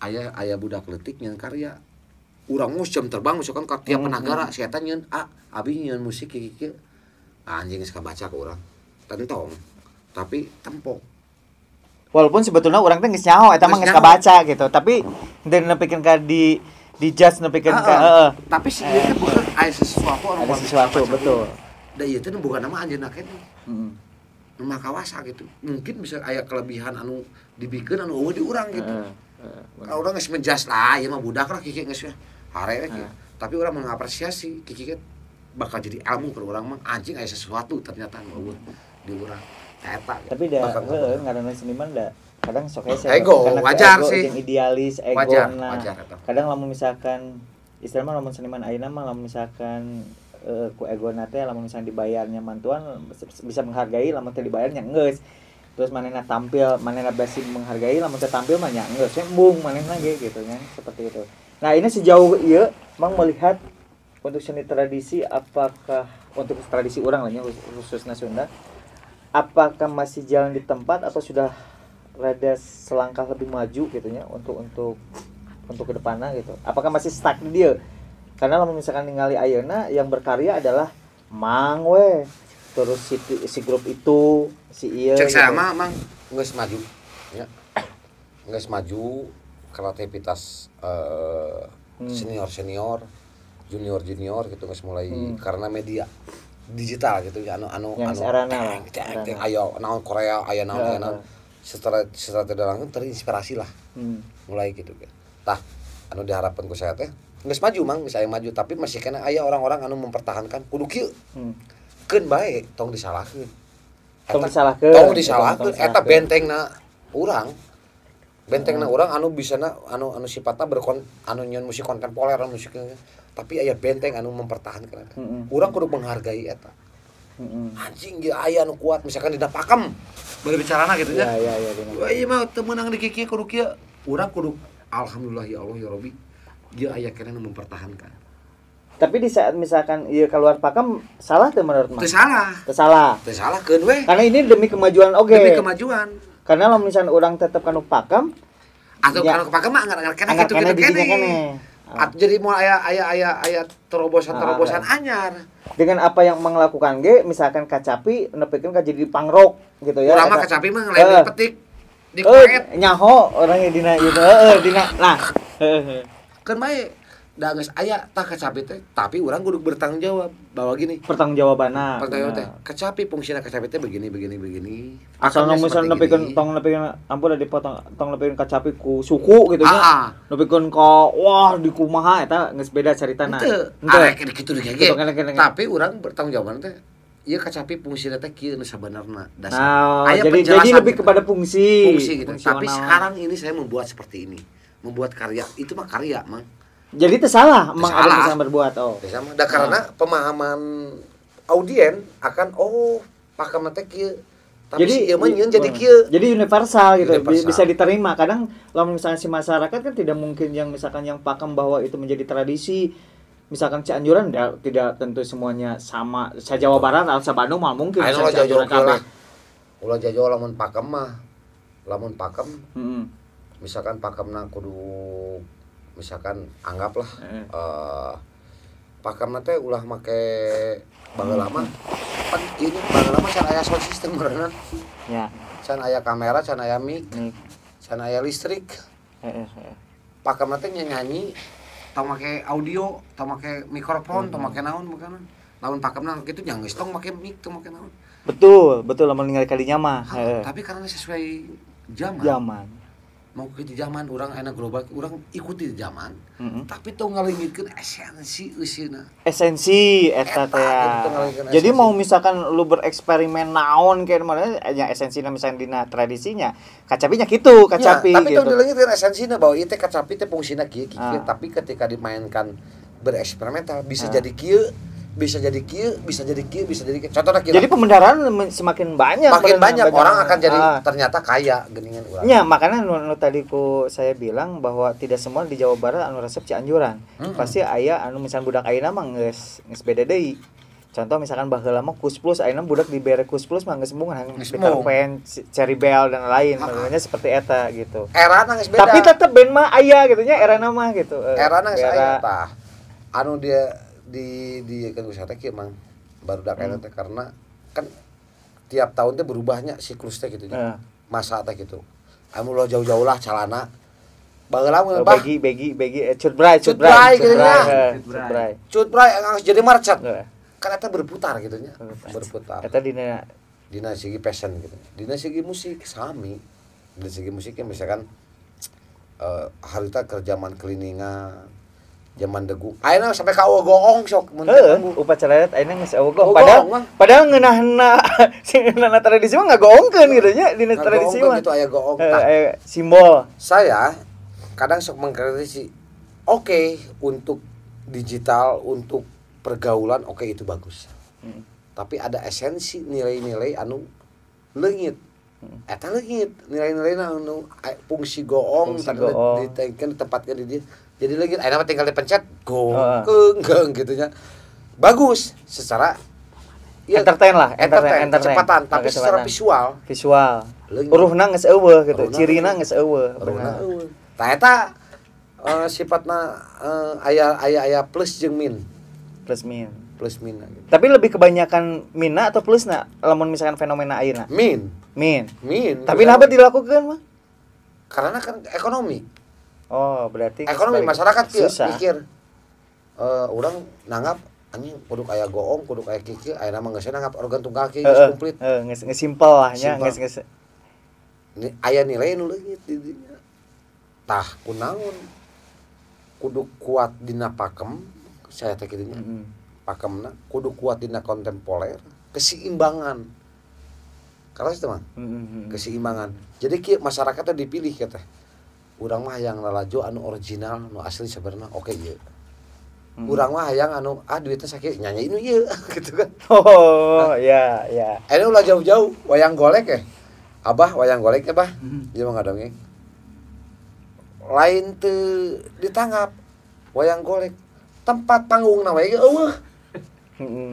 S1: aya budak leutik nyeun karya. Urang mah jam terbang misalkan ka tiap nagara si eta nyeun abi nyeun musik kieu kieu. Anjing geus kabaca ku urang. Tentong. Tapi tempo.
S2: Walaupun sebetulnya orang teh geus nyaho eta mah geus kabaca gitu, tapi henteu nepikeun ka di judge nepikeun ka heeh.
S1: Tapi si ieu teh bukan aya sesuatu anu
S2: ada sesuatu betul.
S1: Da ieu teh bukan nama anjeunna keneh.
S2: Heeh.
S1: Nu makawasa gitu. Mungkin bisa aya kelebihan anu dibikeun anu eueuh di urang gitu. Kalau urang geus menjudge lah, ieu mah budak lah kieu geus hare we kieu. Tapi urang mengapresiasi kieu bakal jadi ilmu ke urang mah anjing aya sesuatu ternyata anu eueuh di urang. Eta,
S2: tapi da heeh ngaranna seniman da kadang sok hese
S1: ego wajar
S2: ego,
S1: sih
S2: jeung idealis ego
S1: wajar,
S2: nah
S1: wajar, eta.
S2: Kadang lamun misalkan istilahna lamun seniman ayeuna mah lamun misalkan ku egona teh lamun misalkan dibayarnya mantuan bisa menghargai lamun teu dibayarnya geus terus manehna tampil manehna basi menghargai lamun teu tampil mah nya geus embung manehna ge gitu nya seperti itu. Nah, ini sejauh ieu Mang melihat untuk seni tradisi apakah untuk tradisi urang lah nya khususna Sunda apakah masih jalan di tempat atau sudah rada selangkah lebih maju gitu nya untuk ke depannya gitu. Apakah masih stuck di dia? Karena kalau misalkan ningali ayeuna yang berkarya adalah Mang we, terus si grup itu, si ieu.
S1: Cek
S2: gitu.
S1: Saya mah Mang geus maju ya. Geus maju kreativitas senior-senior, junior-junior gitu geus mulai karena media digital gitu ya anu sarana ayo naon Korea aya naon aya naon secara tidak langsung terinspirasi lah mulai gitu kan tah anu diharapkan ku saya teh geus maju Mang geus aya maju tapi masih kena aya orang-orang anu mempertahankan kudu kieu keun bae tong disalahkeun tong disalahkeun eta bentengna urang anu bisana anu sifatna berkon anu nyeun musik kontemporer anu musik tapi aya benteng anu mempertahankan eta. Urang kudu menghargai eta. Anjing ge aya anu kuat misalkan dina pakem berbicarana gitu nya.
S2: Iya iya dina.
S1: Wah ieu mah teu meunang di kieu kudu kieu. Urang kudu alhamdulillah ya Allah ya Rabbi ieu aya keneh nu mempertahankan.
S2: Tapi di saat misalkan ieu keluar pakem salah teu menurut Mas?
S1: Teu salah.
S2: Teu salah.
S1: Teu salah keun we.
S2: Karena ini demi kemajuan oge.
S1: Demi kemajuan.
S2: Karena lamun misalkan urang tetep kanu pakem
S1: atau kanu pakem mah anggar-anggar keneh kitu-kitu keneh. Atau jadi mau aya terobosan-terobosan anyar.
S2: Dengan apa yang melakukan ge misalkan kacapi nepikeun ka jadi pangrok gitu ya.
S1: Urang mah kacapi mah ngelain petik di koret.
S2: Nyaho orangnya dina ieu heeh dina. Nah, heeh.
S1: Keun bae da geus aya tah kacapi teh, tapi urang kudu bertanggung jawab bahwa gini.
S2: Pertanggungjawabanna.
S1: Pertanggung jawab teh. Kacapi fungsina kacapi teh begini begini begini.
S2: Asal misal nepikeun tong nepikeun ampun dipotong tong nepikeun kacapi ku suku gitu nya. Nepikeun ka wah di kumaha eta geus beda caritana.
S1: Henteu. Arek kitu ge. Tapi urang bertanggung jawaban teh ieu kacapi fungsina teh kieu nu sabenerna.
S2: Nah, jadi lebih kepada fungsi.
S1: Fungsi gitu. Tapi sekarang ini saya membuat seperti ini. Membuat karya itu mah karya, Mang.
S2: Jadi itu salah, emang ada yang berbuat oh.
S1: Sama. Da karena pemahaman audien akan oh pakem teh kieu. Tapi jadi ieu mah nyeun jadi kieu.
S2: Jadi universal gitu, universal. Bisa diterima. Kadang lamun misalnya si masyarakat kan tidak mungkin yang misalkan yang pakem bahwa itu menjadi tradisi. Misalkan Cianjuran tidak tentu semuanya sama. Sa Jawa Barat atau sa Bandung mah mungkin
S1: sa Cianjuran kabeh. Ulah jauh lamun pakem mah. Lamun pakem. Misalkan pakemna kudu misalkan anggaplah pakemna teh ulah make baheula mah pan ieu baheula mah can aya sound system beureunan.
S2: Ya.
S1: Can aya kamera, can aya mic, can aya listrik. Pakemna teh nyanyi tong make audio, tong make mikrofon, tong make naon bukan. Lamun pakemna kitu nya geus tong make mic, tong make naon.
S2: Betul, betul lamun ningali kadinya mah.
S1: Tapi karena sesuai zaman. Mau ke zaman orang enak global, orang ikuti zaman. Tapi tong ngalengitkeun esensi eusina.
S2: Esensi eta teh. Jadi mau misalkan lu bereksperimen naon kayak mana nya esensina misalkan dina tradisinya, kacapinya kitu, kacapi
S1: ya, tapi
S2: gitu.
S1: Tapi tong dilengitkeun esensina bahwa ieu teh kacapi teh fungsina kieu kieu, tapi ketika dimainkan bereksperimental bisa jadi kieu, Bisa jadi kieu, bisa jadi kieu, bisa jadi kieu. Contohnya kieu.
S2: Jadi pembendaharaan semakin banyak.
S1: Makin banyak orang akan jadi ternyata kaya geuningan urang.
S2: Nya, makanya nu tadi ku saya bilang bahwa tidak semua di Jawa Barat anu resep Cianjuran. Pasti aya anu misalkan budak ayeuna mah geus geus beda deui. Contoh misalkan baheula mah Kus Plus, ayeuna budak dibere Kus Plus mah geus embung hayang Peter Pan, Cherry Bell dan lain, maksudnya seperti eta gitu.
S1: Erana geus beda.
S2: Tapi tetep band mah aya gitu nya erana mah gitu.
S1: Erana geus aya tah. Anu dia di kan wisata kieu mang barudak ayeuna teh karena kan tiap tahun teh berubahnya siklus teh gitu nya. Masa teh gitu. Anu lo jauh-jauh lah calana. Baheula mah bah.
S2: Begi begi begi cut bray cut bray gitu nya.
S1: Cut bray jadi marcat. Kan eta berputar gitu nya. Berputar.
S2: Eta dina
S1: segi fashion gitu. Dina segi musik sami. Dina segi musiknya misalkan harita keur zaman keliningan, zaman degung. Ayeuna sampai ka goong sok mun
S2: upacara adat ayeuna geus goong. Padahal ngeunahna sing ngeunahna tradisi mah ngagoongkeun gitu nya dina tradisi mah.
S1: Gitu aya goong.
S2: Aya simbol.
S1: Saya kadang sok mengkritisi. Oke, untuk digital, untuk pergaulan oke itu bagus. Tapi ada esensi nilai-nilai anu leungit. Eta leungit nilai-nilai anu fungsi goong tadi ditengkeun ditempatkeun di dieu. Jadi lagi ayeuna mah tinggal dipencet gong keung gitu nya. Bagus secara ya,
S2: entertain lah, entertain
S1: kecepatan, tapi secara visual.
S2: Visual. Ruhna geus eueuh gitu, cirina geus eueuh.
S1: Ruhna eueuh. Tah eta sifatna aya aya plus jeung min.
S2: Plus min.
S1: Plus min gitu.
S2: Tapi lebih kebanyakan minna atau plusna lamun misalkan fenomena ayeuna?
S1: Min.
S2: Min.
S1: Min.
S2: Tapi naha dilakukeun mah?
S1: Karena kan ekonomi.
S2: Oh, berarti
S1: ekonomi masyarakat kieu mikir. Urang nanggap anjing kudu aya goong, kudu aya kieu, ayeuna mah geus nanggap organ tunggal kieu geus komplit.
S2: Heeh, geus simpel lah nya, geus geus.
S1: Aya nilai nu leungit di dinya. Tah, kunaon? Kudu kuat dina pakem, saya teh kitu nya. Pakemna kudu kuat dina kontemporer, keseimbangan. Karena itu mah keseimbangan. Jadi kieu masyarakatnya dipilih kieu teh. Urang mah hayang lalajo anu original, anu asli sebenarnya oke ieu. Urang mah hayang anu duitnya sakieu nyanyi nu ieu gitu kan.
S2: Oh, iya iya.
S1: Ini ulah jauh-jauh wayang golek ya. Abah wayang golek ya, Bah. Ieu mah ngadongeng. Lain teu ditanggap wayang golek. Tempat panggungna we eueuh.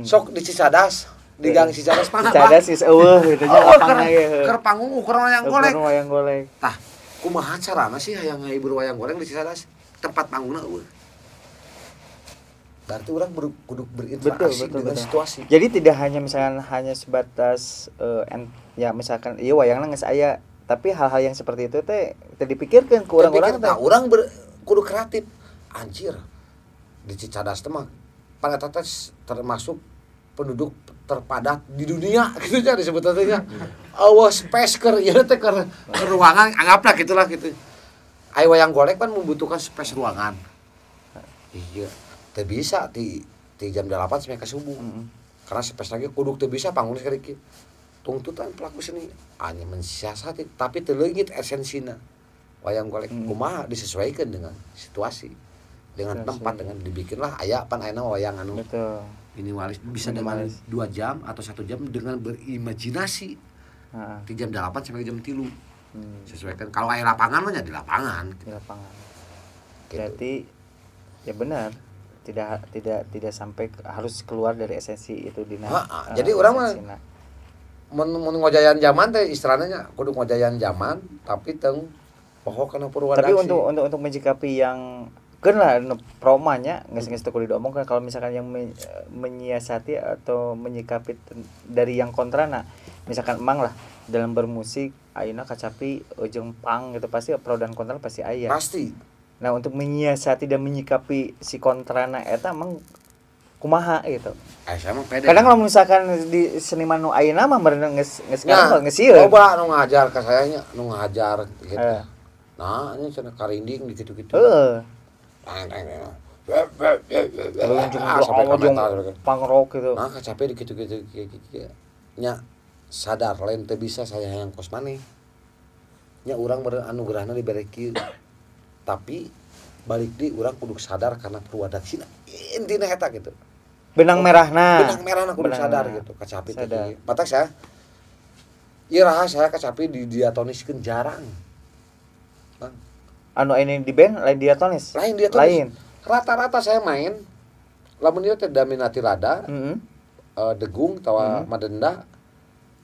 S1: Sok di Cicadas, di gang Cicadas mana, Bah?
S2: Cicadas geus eueuh gitu nya lapangna ge.
S1: Keur panggung ukuran wayang golek.
S2: Wayang golek.
S1: Tah, kumaha carana sih hayang ngahibur wayang golek di Cicadas? Tempat panggungna eueuh. Berarti orang kudu berinteraksi
S2: betul,
S1: dengan
S2: betul.
S1: Situasi.
S2: Jadi tidak hanya misalkan hanya sebatas ya misalkan iya wayangna geus aya, tapi hal-hal yang seperti itu teh teu dipikirkeun ku urang-urang teh.
S1: Nah, urang kudu kreatif. Anjir. Di Cicadas teh mah pan eta teh termasuk penduduk terpadat di dunia gitu nya disebut teh nya. Eueuh space keur ieu teh keur ruangan anggaplah gitulah gitu. Aya wayang golek kan membutuhkan space ruangan. Iya, teu bisa di jam 8 sampai ke subuh. Karena space lagi kudu teu bisa panggung sekali kieu. Tuntutan pelaku seni hanya mensiasati tapi teu leungit esensina. Wayang golek kumaha disesuaikan dengan situasi, dengan tempat, dengan dibikinlah aya pan ayeuna wayang anu.
S2: Betul.
S1: Minimalis bisa dengan 2 jam atau 1 jam dengan berimajinasi. Di jam 8 sampai jam 3. Sesuaikan kalau aya lapangan mah ya di lapangan.
S2: Di lapangan.
S1: Gitu.
S2: Berarti ya benar. Tidak sampai harus keluar dari esensi itu dina.
S1: Jadi urang mah mun ngojayan zaman teh istilahnya nya kudu ngojayan zaman tapi teu poho kana purwadaksi.
S2: Tapi untuk menyikapi yang keun lah promanya geus teu kudu diomongkeun kalau misalkan yang menyiasati atau menyikapi dari yang kontrana misalkan emang lah dalam bermusik ayeuna kacapi jeung pang gitu pasti pro dan kontra pasti aya.
S1: Pasti.
S2: Nah, untuk menyiasati dan menyikapi si kontrana eta emang kumaha gitu.
S1: Saya mah pede.
S2: Kadang kalau misalkan di seniman nu ayeuna mah meureun geus geus geus sieun.
S1: Loba nu ngajar ka saya nya, nu ngajar gitu. Nah, ini cenah karinding di kitu-kitu.
S2: Heeh.
S1: Sampai
S2: pangrok gitu.
S1: Nah, capek di kitu-kitu nya sadar lain teu bisa saya hayang kos maneh. Nya urang meureun anugerahna dibere kieu. Tapi balik di urang kudu sadar karena purwadaksina intina eta gitu.
S2: Benang merahna.
S1: Benang merahna kudu sadar gitu kacapi teh. Matak saya ieu raha saya kacapi di diatoniskeun jarang. Bang.
S2: Anu ini di band lain diatonis.
S1: Lain diatonis. Lain. Rata-rata saya main lamun ieu teh daminati lada. Degung tawa madenda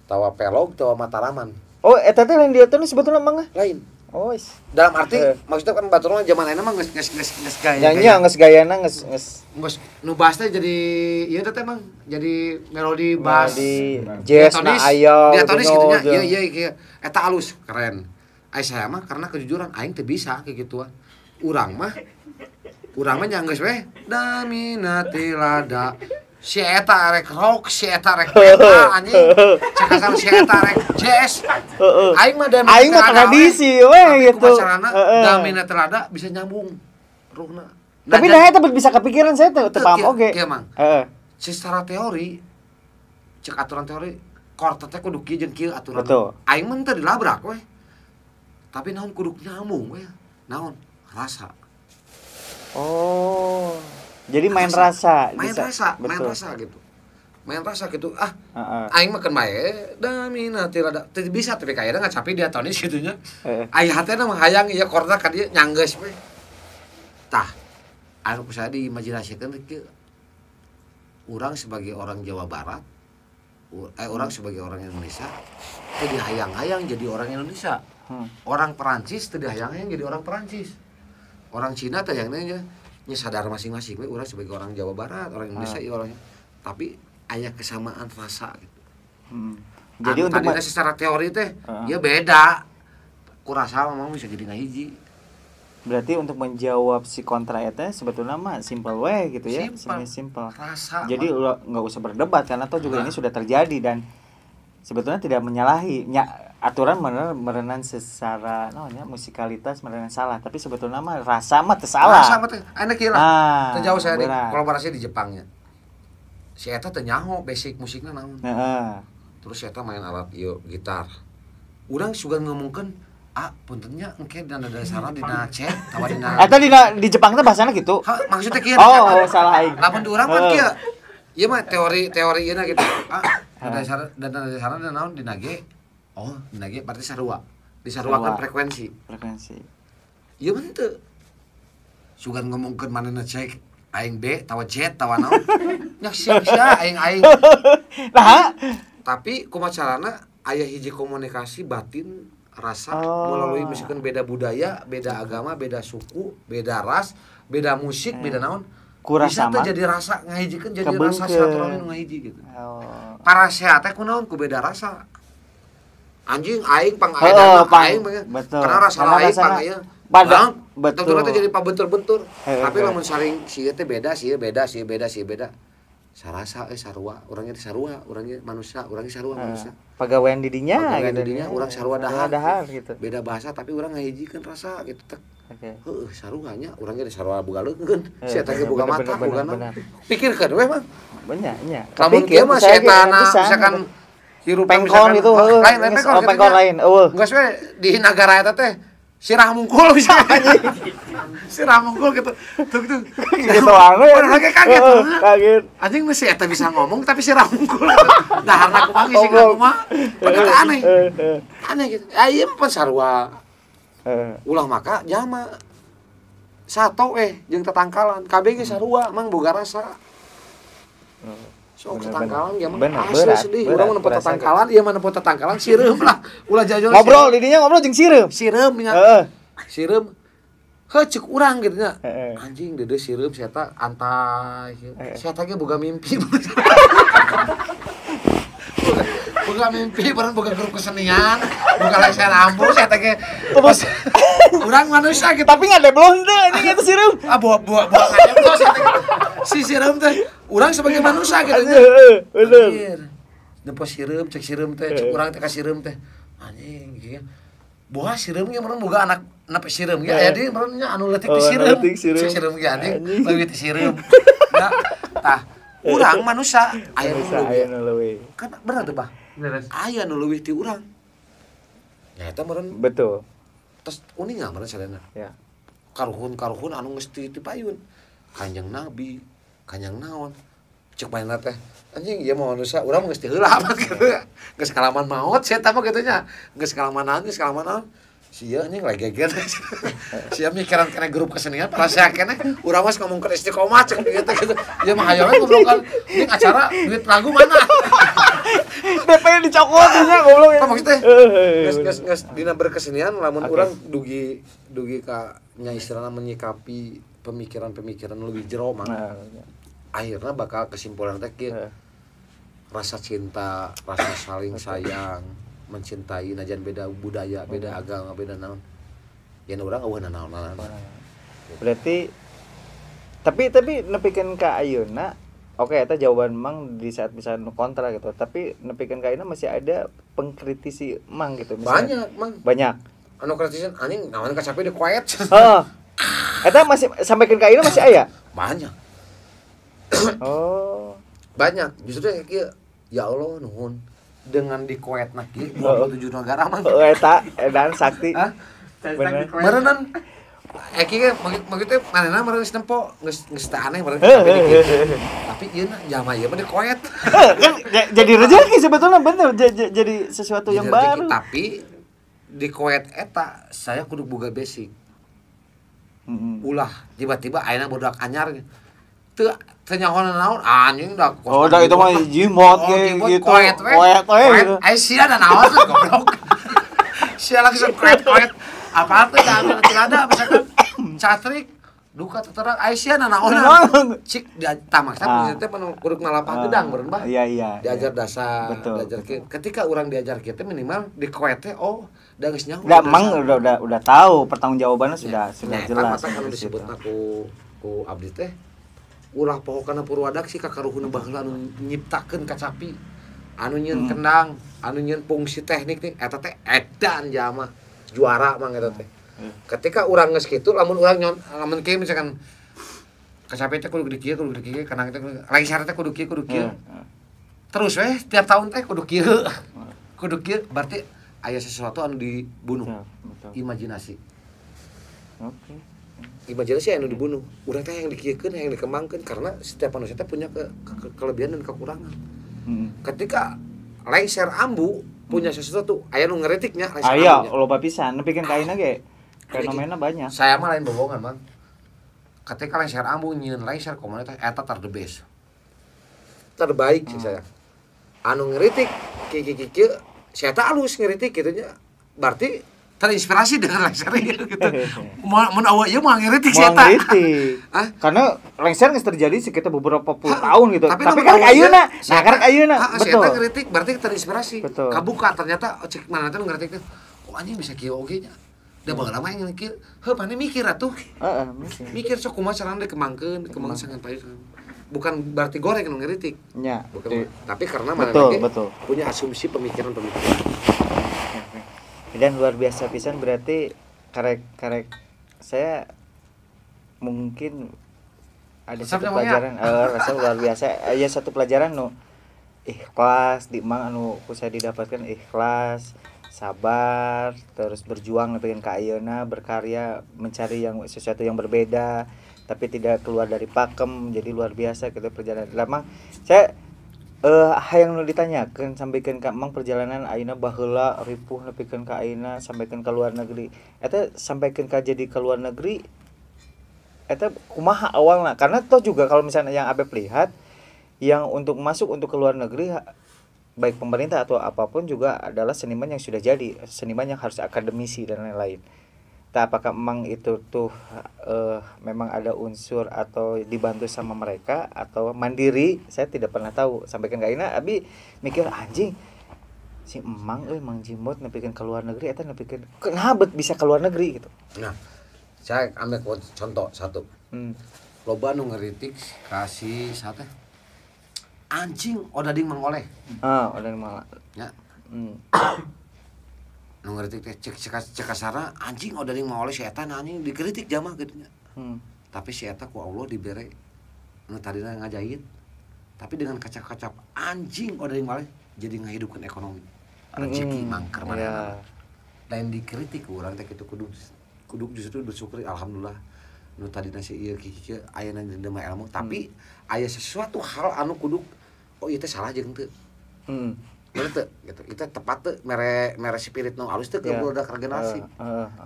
S1: tawa pelog tawa mataraman.
S2: Oh, eta teh lain diatonis sebetulna mah?
S1: Lain.
S2: Oh, is.
S1: Dalam arti maksudnya kan batur mah zaman ayeuna mah geus gaya.
S2: Nya geus gayana geus
S1: nu bass teh jadi ieu teh emang jadi melodi bass
S2: jazz na aya
S1: diatonis kitu nya. Ieu ieu kieu eta alus keren. Ai saya mah karena kejujuran aing teu bisa kayak gituan. Urang mah nya geus we daminati lada. Si eta rek rock, si eta rek metal anjing. Cek asal si eta rek jazz. Aing mah
S2: aing mah tradisi we gitu.
S1: Tapi kumaha lada bisa nyambung ruhna.
S2: Tapi nah eta bisa kepikiran saya teu paham oge.
S1: Kieu Mang. Secara teori cek aturan teori chord teh kudu kieu jeung kieu aturan. Aing mah teu dilabrak we. Tapi naon kudu nyambung we. Naon? Rasa.
S2: Oh. Jadi main rasa,
S1: main rasa, main rasa gitu. Main rasa gitu. Ah, aing mah keun bae daminati lada. Teu bisa tapi kayaknya ngacapi diatonis kitu nya. Aing hatena mah hayang ieu chordna ka dieu nyanggeus we. Tah, anu ku saya diimajinasikeun kieu. Urang sebagai orang Jawa Barat, orang sebagai orang Indonesia, teu dihayang-hayang jadi orang Indonesia. Orang Perancis teu dihayang-hayang jadi orang Perancis. Orang Cina teh hayangna nya sadar masing-masing we urang sebagai orang Jawa Barat, orang Indonesia ieu orangnya. Tapi aya kesamaan rasa gitu. Jadi untuk tadina secara teori teh ya beda. Ku rasa mah bisa jadi ngahiji.
S2: Berarti untuk menjawab si kontra eta sebetulnya mah simple we gitu ya, simple.
S1: Rasa.
S2: Jadi nggak usah berdebat karena toh juga ini sudah terjadi dan sebetulnya tidak menyalahi aturan merenan secara naonnya musikalitas merenan salah, tapi sebetulnya mah rasa mah teu salah.
S1: Rasa mah teu enak ieu lah. Teu jauh saya di kolaborasi di Jepangnya. Si eta teu nyaho basic musikna naon. Terus si eta main alat ieu gitar. Urang sugan ngomongkeun ah puntennya engke dina dasarna dina C tawa dina.
S2: Eta dina di Jepang teh bahasana kitu.
S1: Ha, maksudnya kieu.
S2: Oh, salah aing.
S1: Lamun di urang kan kieu. Ieu mah teori-teori ieuna gitu. Ah, dasar dana dasarna naon dina G. Oh, dina G berarti sarua. Disaruakan frekuensi.
S2: Frekuensi.
S1: Ieu mah teu. Sugan ngomongkeun manehna cek aing B tawa Z tawa naon. Nya sia-sia aing-aing.
S2: Nah,
S1: tapi kumaha carana aya hiji komunikasi batin rasa melalui misalkan beda budaya, beda agama, beda suku, beda ras, beda musik, beda naon.
S2: Kurasa
S1: bisa teh jadi rasa ngahijikeun jadi rasa silaturahmi nu ngahiji gitu. Para sehat teh kunaon ku beda rasa. Anjing aing pang aing aing karena rasa aing pang ieu. Betul teh jadi pabentur-bentur. Tapi lamun saring si ieu teh beda, si ieu beda, si ieu beda, si ieu beda. Sarasa sarua, urangnya teh sarua, urangnya manusia, urangnya sarua manusia.
S2: Pagawean di dinya gitu.
S1: Dinya urang sarua dahar gitu. Beda bahasa tapi urang ngahijikeun rasa gitu tek. Heeh, sarua nya urangnya di sarua boga leungeun, si eta ge boga mata, boga naon. Pikirkeun we mah.
S2: Bener nya.
S1: Lamun kieu mah si eta misalkan hirup
S2: pengkon gitu,
S1: lain pengkon,
S2: pengkon lain. Eueuh.
S1: Geus we di nagara eta teh sirah mungkul bisa anjing. Sirah mungkul gitu. Tuh tuh.
S2: Gitu aneh.
S1: Orang lagi kaget.
S2: Kaget.
S1: Anjing mah si eta bisa ngomong tapi sirah mungkul. Daharna kumaha sih kumaha. Padahal aneh. Aneh gitu. Ieu mah sarua. Ulah maka jama sato jeung tetangkalan kabeh ge sarua mang boga rasa. Sok tetangkalan ge mah asli sedih urang mah nempo tetangkalan ieu mah nempo tetangkalan sireum lah ulah jajan
S2: ngobrol di dinya ngobrol jeung sireum.
S1: Sireum nya. Sireum heuh ceuk urang kitu nya. Anjing deudeuh sireum si eta antai. Si eta ge boga mimpi. Boga mimpi bareng boga grup kesenian, boga leser ambu saya teh terus urang manusia gitu.
S2: Tapi ngadeblon teh anjing eta sireum.
S1: Ah buah ngadeblon saya teh. Si sireum teh urang sebagai manusia gitu.
S2: Bener.
S1: Nempo sireum cek sireum teh cek urang teh ka sireum teh. Anjing kieu. Buah sireum ge meureun boga anak nape sireum ge aya deui meureun nya anu leutik teh sireum. Cek sireum ge anjing leuwih teh sireum. Tah urang manusia aya nu leuwih. Kan bener teh, Bah? Aya nu leuwih ti urang. Ya eta meureun.
S2: Betul.
S1: Terus uninga meureun sadayana.
S2: Ya.
S1: Karuhun-karuhun anu geus ti payun. Kanjeng Nabi, kanjeng naon. Cek manehna teh anjing ieu mah manusia urang mah geus teu heula amat gitu. Geus kalaman maot sia eta mah kitu nya. Geus kalaman naon, geus kalaman naon. Sia anjing lagi geger. Sia mikiran kana grup kesenian para sia keneh urang mah ngomongkeun istiqomah cek gitu gitu. Ieu mah hayoh we ngobrolkan ini acara duit lagu mana.
S2: DP dicokot nya goblok.
S1: Apa maksudnya? Geus dina berkesenian lamun urang dugi dugi ka nya istilahna menyikapi pemikiran-pemikiran lebih jero mah. Akhirnya bakal kesimpulan teh kieu. Rasa cinta, rasa saling sayang, mencintai najan beda budaya, beda agama, beda naon. Ya urang eueuh naon-naon.
S2: Berarti tapi nepikeun ka ayeuna, oke eta jawaban Mang di saat misalnya kontra gitu, tapi nepikeun ka ayeuna masih ada pengkritisi Mang gitu misalnya.
S1: Banyak, Mang.
S2: Banyak.
S1: Anu kritisian anjing naon kacape di koet.
S2: Heeh. Eta masih sampaikan ka ayeuna masih aya?
S1: Banyak.
S2: Oh.
S1: Banyak. Justru kieu ya Allah nuhun dengan di koetna kieu 27 negara mah.
S2: Oh eta edan sakti.
S1: Hah? Beneran. Kieu maksudnya manehna meureun geus nempo, geus teu aneh meureun tapi di kieu. Tapi ieu na jalma ieu mah di koet.
S2: Kan jadi rezeki sebetulnya bener jadi sesuatu yang baru.
S1: Tapi di koet eta saya kudu boga basic. Ulah tiba-tiba ayeuna budak anyar teu teu nyahoan naon anjing dah.
S2: Oh, dah itu mah jimot ge gitu.
S1: Koet we.
S2: Koet we.
S1: Ai sia da naon tuh goblok. Sia langsung koet-koet. Apa teh da anu ada misalkan catrik duka terang ai sia na naon. Cik tamak teh teh kudu ngalapah gedang meureun bah.
S2: Iya iya.
S1: Diajar dasar, diajar ketika urang diajar kieu teh minimal di koet teh oh da geus nyaho.
S2: Da mang udah tahu pertanggungjawabannya sudah jelas.
S1: Nah, eta disebutna ku abdi teh ulah poho kana purwadaksi kakaruhuna baheula anu nyiptakeun kacapi, anu nyieun kendang, anu nyieun fungsi teknik teh eta teh edan jalma juara mang eta teh. Ketika urang geus kitu lamun urang lamun kieu misalkan kacapi teh kudu di kieu kudu di kieu kendang teh lengser teh kudu kieu kudu kieu. Terus weh tiap tahun teh kudu kieu. Kudu kieu berarti aya sesuatu anu dibunuh. Imajinasi.
S2: Oke.
S1: Imajinasi anu dibunuh. Urang teh yang dikieukeun, yang dikembangkeun karena setiap manusia teh punya kelebihan dan kekurangan. Ketika lengser ambu punya sesuatu, aya nu ngeritiknya lengser
S2: ambunya.
S1: Aya
S2: loba pisan, nepikeun ka ayeuna ge fenomena banyak.
S1: Saya mah lain bohongan, Bang. Ketika lengser ambu nyieun lengser komunitas eta tar the best. Terbaik sih saya. Anu ngeritik kieu-kieu saya tak halus ngeritik gitu nya. Berarti terinspirasi dengan lengser ieu gitu. Mun awak ieu mah ngeritik sih eta.
S2: Hah? Karena lengser geus terjadi sekitar beberapa puluh tahun gitu. Tapi kan ayeuna, nah karek ayeuna.
S1: Betul. Saya ngeritik berarti terinspirasi.
S2: Betul.
S1: Kabuka ternyata cek mana teh ngeritik teh. Oh anjing bisa kieu oge nya. Da baheula mah yang kieu. Heuh maneh mikir atuh.
S2: Heeh, mikir.
S1: Mikir sok kumaha carana dikembangkeun, dikembangkeun sangan payu. Bukan berarti goreng nu ngeritik.
S2: Nya.
S1: Bukan. Tapi karena maneh punya asumsi pemikiran-pemikiran.
S2: Dan luar biasa pisan berarti karek saya mungkin ada satu pelajaran rasa luar biasa aya satu pelajaran nu ikhlas di mang anu ku saya didapatkan ikhlas, sabar, terus berjuang nepikeun ka ayeuna, berkarya, mencari yang sesuatu yang berbeda tapi tidak keluar dari pakem, jadi luar biasa gitu perjalanan. Lah Mang, saya hayang nu ditanyakeun sampikeun ka Mang perjalanan ayeuna baheula ripuh nepikeun ka ayeuna sampikeun ka luar negeri. Eta sampikeun ka jadi ke luar negeri eta kumaha awalna? Karena toh juga kalau misalnya yang Abeb lihat yang untuk masuk untuk ke luar negeri baik pemerintah atau apapun juga adalah seniman yang sudah jadi, seniman yang harus akademisi dan lain-lain. Tak apakah memang itu tuh memang ada unsur atau dibantu sama mereka atau mandiri, saya tidak pernah tahu. Sampaikan ka ayeuna abi mikir anjing si emang euy Mang Jimbot nepikeun ke luar negeri eta nepikeun kenapa bisa ke luar negeri gitu.
S1: Nah, saya ambil contoh satu. Loba nu ngeritik kasih sate. Anjing odading mangoleh.
S2: Ah, odading mangoleh.
S1: Ya. Nu ngeritik teh cek kasarna anjing odading mangoleh si eta anjing dikritik jamaah kitu nya. Tapi si eta ku Allah dibere nu tadina ngajahit tapi dengan kacap-kacap anjing odading mangoleh jadi ngahidupkeun ekonomi. Rezeki mangker manehna. Lain dikritik ku urang teh kitu kudu justru bersyukur alhamdulillah. Nu tadina si ieu kieu aya dendam ilmu tapi aya sesuatu hal anu kudu oh ieu teh salah jeung teu. Bener teu gitu. Itu tepat teu mere mere spirit nu alus teu ke budak regenerasi.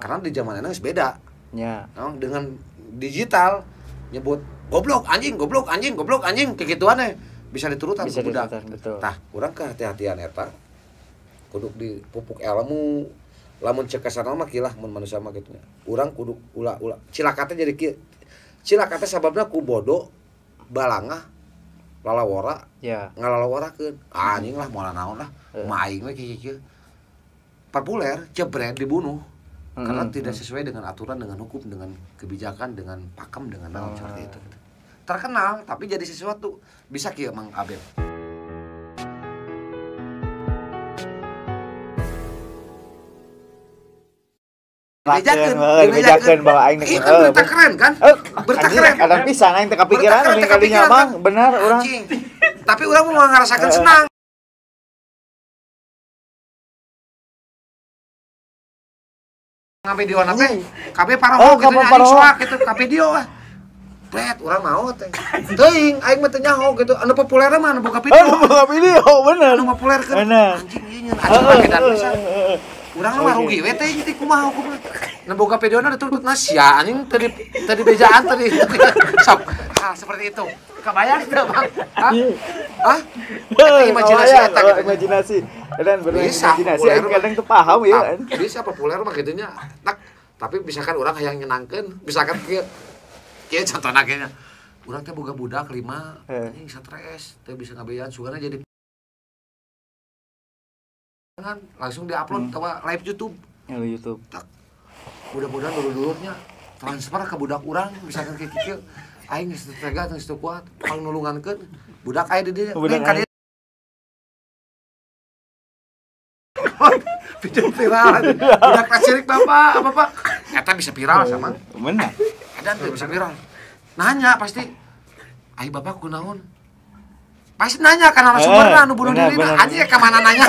S1: Karena di zaman enak geus beda.
S2: Nya.
S1: No, dengan digital nyebut goblok anjing goblok anjing goblok anjing kegituan eh bisa diturutan
S2: bisa
S1: ke budak.
S2: Betul.
S1: Tah, urang kehati-hatian eta kudu dipupuk ilmu lamun cek kasarna mah kilah mun manusia mah kitu nya. Urang kudu ulah-ulah cilaka teh jadi kieu. Cilaka teh sababna ku bodoh balangah lalawora
S2: ya.
S1: Ngalalaworakeun. Anjing lah moal naon lah. Kumaha aing we kieu-kieu. Populer jebret dibunuh. Karena tidak sesuai dengan aturan, dengan hukum, dengan kebijakan, dengan pakem, dengan naon seperti itu gitu. Terkenal tapi jadi sesuatu. Bisa kieu Mang Abeb.
S2: Dibejakeun bahwa aing
S1: ieu kan berita keren kan? Berita keren.
S2: Kadang pisan aing teu kapikiran ning kalinya Mang, benar urang.
S1: Tapi urang mau ngarasakeun senang. Ngavideona teh kabeh paroho gitu nya anjing soak gitu kavideo ah. Bret urang mau teh. Teuing aing mah teu nyaho gitu. Anu populer mah anu boga video.
S2: Anu boga video bener.
S1: Anu populerkeun. Anjing ieu nyeun anjing pakedan pisan. Urang mah rugi we teh teh kumaha hukumna. Nu boga videona dituntut na sia anjing teu di bejaan tadi. Sok hal seperti itu. Kabayang teu Bang? Hah? Hah? Imajinasi eta gitu.
S2: Imajinasi. Dan berimajinasi aing kadang teu paham ya.
S1: Bisa populer mah kitu nya. Tapi misalkan urang hayang nyenangkeun, misalkan kieu kieu contohna kieu nya. Urang teh boga budak 5, anjing stres, teu bisa ngabejaan sugana jadi langsung diupload atawa live YouTube.
S2: Ya YouTube.
S1: Tak. Mudah-mudahan dulur-dulurnya transfer ke budak urang misalkan kieu kieu aing geus teu tega geus teu kuat, pang nulungankeun budak aya di dieu. Neng ka video viral. Budak sirik bapak, bapak. Eta bisa viral sama.
S2: Benar.
S1: Edan tuh bisa viral. Nanya pasti. Ai bapak kunaon? Pasti nanya kan narasumberna anu bunuh diri. Anjing ka mana nanya?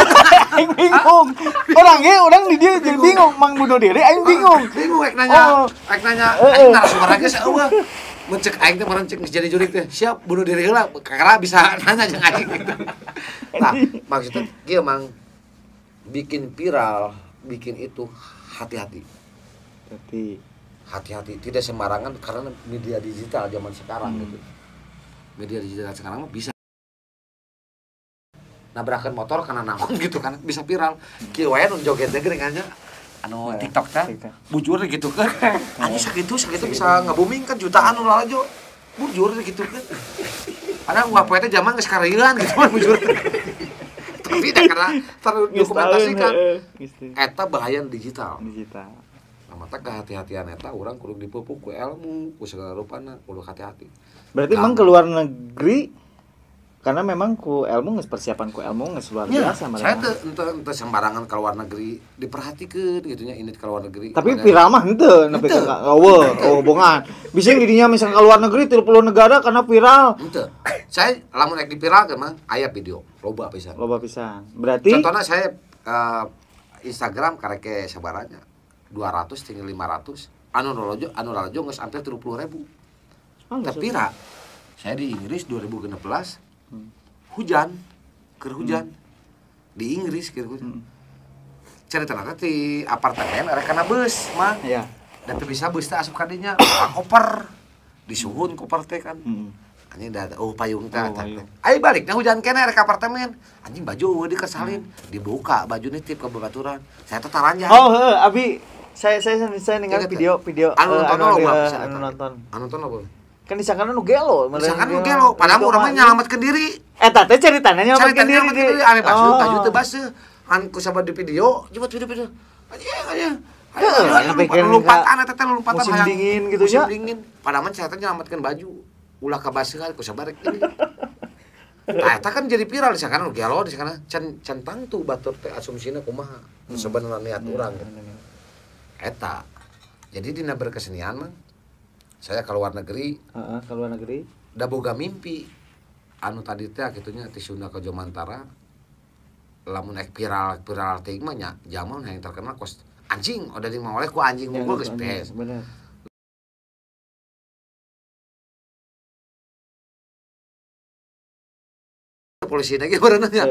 S2: Aing bingung. Orang ge urang di dieu jeung bingung mang bunuh diri aing bingung.
S1: Bingung rek nanya. Rek nanya aing narasumber ge eueuh. Mun cek aing teh meureun cek geus jadi jurik teh. Siap bunuh diri heula karena bisa nanya jeung aing gitu. Nah, maksudnya kieu Mang bikin viral, bikin itu hati-hati. Hati-hati, tidak sembarangan karena media digital zaman sekarang gitu. Media digital sekarang mah bisa nabrakan motor karena naon gitu kan bisa viral. Kieu wae nu joget teh geuning nya anu TikTok teh bujur gitu kan. Anjing sakitu bisa nge-booming kan jutaan nu lalajo. Bujur gitu kan. Padahal gua poe teh zaman geus kareuan gitu kan bujur. Tapi dah karena terdokumentasikan. Eta bahaya digital.
S2: Digital.
S1: Nah, mata kehati-hatian eta urang kudu dipupuk ku ilmu, ku segala rupana, kudu hati-hati.
S2: Berarti emang keluar negeri karena memang ku ilmu geus persiapan ku ilmu geus luar biasa
S1: mereka. Saya teu sembarangan keluar negeri diperhatikeun gitu nya ini ke luar negeri.
S2: Tapi viral mah henteu nepi ka eueuh hubungan. Bisa di dinya misalkan ke luar negeri 30 negara karena viral.
S1: Henteu. Saya lamun rek diviralkeun mah aya video loba pisan.
S2: Loba pisan. Berarti
S1: contohna saya Instagram kareke sabaranya 200 tinggal 500 anu lalajo geus hampir 30.000. Tapi ra saya di Inggris 2016 hujan, keur hujan. Di Inggris keur hujan. Caritana teh di apartemen arek kana beus mah.
S2: Iya.
S1: Da teu bisa beus teh asup ka dinya, koper. Disuhun koper teh kan. Anjing da oh payung teh. Ayo balikna hujan keneh arek ka apartemen. Anjing baju eueuh dikesalin, dibuka baju nitip ke babaturan. Saya teh taranjang.
S2: Oh heuh, abi saya ningali video
S1: anu nonton. Anu nonton loba.
S2: Kan disangkana nu gelo,
S1: disangkana nu gelo, padahal urang mah nyalametkeun diri.
S2: Eta teh caritana nyalametkeun diri.
S1: Ame basuh, baju teu baseuh. An ku sabar di video, jebot video. Anjing anjing. Ayo lompatan eta teh lompatan
S2: musim dingin gitu nya.
S1: Musim dingin. Padahal mah saya teh nyalametkeun baju. Ulah kabaseuhan ku sabar ini. Nah, eta kan jadi viral disangkana nu gelo, disangkana can can tangtu batur teh asumsina kumaha. Sebenarnya niat urang gitu. Eta. Jadi dina berkesenian mah saya ke luar negeri,
S2: ke luar negeri.
S1: Da boga mimpi. Anu tadi teh kitunya ti Sunda ke Jomantara. Lamun ek viral teuing mah nya jaman hayang terkenal kos anjing, udah di mah oleh ku anjing ngumpul geus bees.
S2: Bener.
S1: Polisi lagi berenangnya.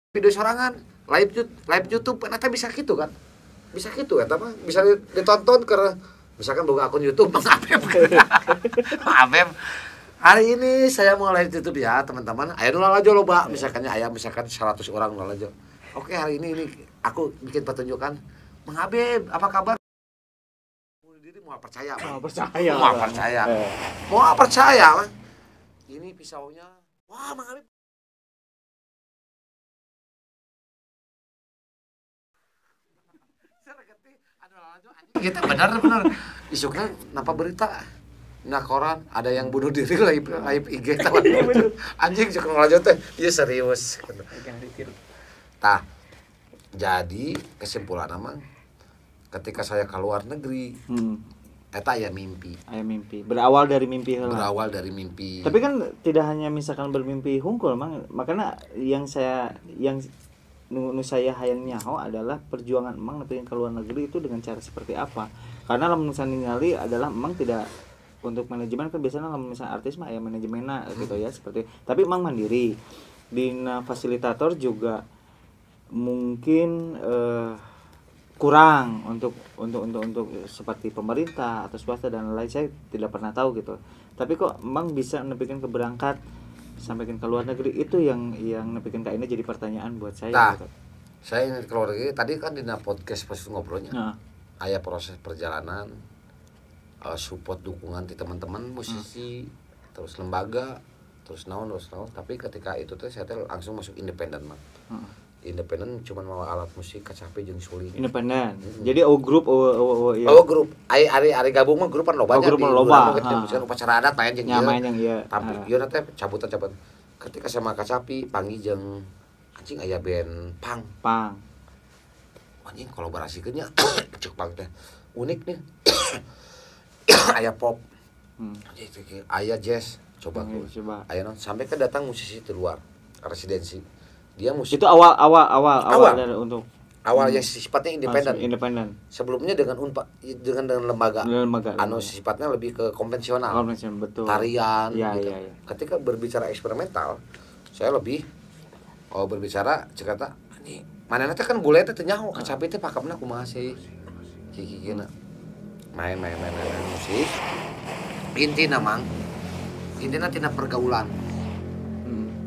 S1: Video sorangan, live YouTube, nanti bisa gitu kan? Bisa gitu ya, tapi bisa ditonton karena misalkan buka akun YouTube Bang Abeb. Bang Abeb, hari ini saya mau live YouTube ya teman-teman. Ayo dulu aja loba, misalkan ya, misalkan 100 orang dulu aja. Oke, hari ini aku bikin pertunjukan. Bang Abeb, apa kabar? Diri mau percaya, mau percaya, mau percaya, mau percaya. Ini pisaunya, wah Bang Abeb. Kita benar-benar isuknya napa berita nah koran ada yang bunuh diri live IG tahu anjing cek lanjut teh iya serius. Tah, jadi kesimpulan emang ketika saya keluar negeri eta ya mimpi.
S2: Aya mimpi. Berawal dari mimpi heula.
S1: Berawal dari mimpi.
S2: Tapi kan tidak hanya misalkan bermimpi hungkul, Mang. Makanya yang saya yang nu saya hayang nyaho adalah perjuangan Emang nepikeun ke luar negeri itu dengan cara seperti apa? Karena lamun misalnya ningali adalah Emang tidak untuk manajemen kan biasanya lamun misalnya artis mah aya manajemenna gitu ya seperti. Tapi Emang mandiri. Dina fasilitator juga mungkin kurang untuk seperti pemerintah atau swasta dan lain saya tidak pernah tahu gitu. Tapi kok Emang bisa nepikeun ke berangkat sampaikan ke luar negeri itu yang nepikeun ka ini jadi pertanyaan buat saya.
S1: Nah,
S2: gitu.
S1: Saya ingin ke luar negeri tadi kan di podcast pas ngobrolnya. Nah. Aya proses perjalanan support dukungan di teman-teman musisi, terus lembaga, terus naon, tapi ketika itu teh saya teh langsung masuk independen mah. Independen cuma mau alat musik kacapi jeung suling.
S2: Independen. Jadi o grup o iya.
S1: Oh grup. Ari ari gabung mah grupan loba nya.
S2: Oh, grup loba.
S1: Misalkan upacara adat main jeung ieu.
S2: Main jeung ieu.
S1: Tapi ieu teh cabutan-cabutan. Ketika sama kacapi panggih jeung anjing aya band pang.
S2: Pang.
S1: Anjing kolaborasikeun nya. Cek pang teh. Unik nih. Aya pop. Aya jazz. Coba coba. Aya non sampai ke datang musisi di luar residensi. Dia musik
S2: itu awal dari untuk
S1: awal yang sifatnya independen.
S2: Independen.
S1: Sebelumnya dengan Unpa dengan lembaga. Anu sifatnya lebih ke konvensional.
S2: Konvensional betul.
S1: Tarian
S2: ya,
S1: gitu.
S2: Ya, ya.
S1: Ketika berbicara eksperimental, saya lebih kalau berbicara cerita ini manehna teh kan bule teh teu nyaho kacapi teh pakemna kumaha sih. Kikikina. Main musik. Intina Mang. Intina tina pergaulan.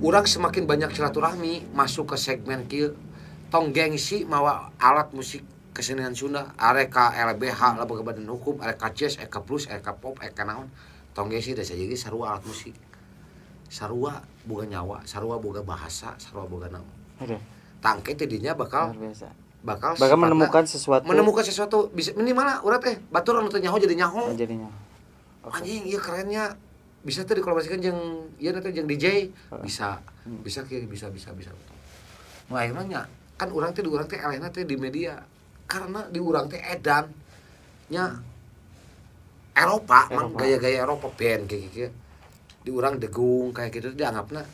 S1: Urang semakin banyak silaturahmi masuk ke segmen kieu tong gengsi mawa alat musik kesenian Sunda arek ka LBH lembaga badan hukum arek ka jazz arek ka blues arek ka pop arek ka naon tong gengsi da sajigi sarua alat musik sarua boga nyawa sarua boga bahasa sarua boga naon. Tangke tidinya bakal menemukan sesuatu bisa minimal urang teh batur anu teu nyaho jadi nyaho. Anjing ieu kerennya bisa tuh dikolaborasikan jeung ieu nanti jeung DJ bisa bisa kieu bisa. Nu akhirnya nya kan urang teh di urang teh elehna teh di media karena di urang teh edan nya Eropa mang gaya-gaya Eropa band kayak gitu di urang degung kayak gitu dianggapna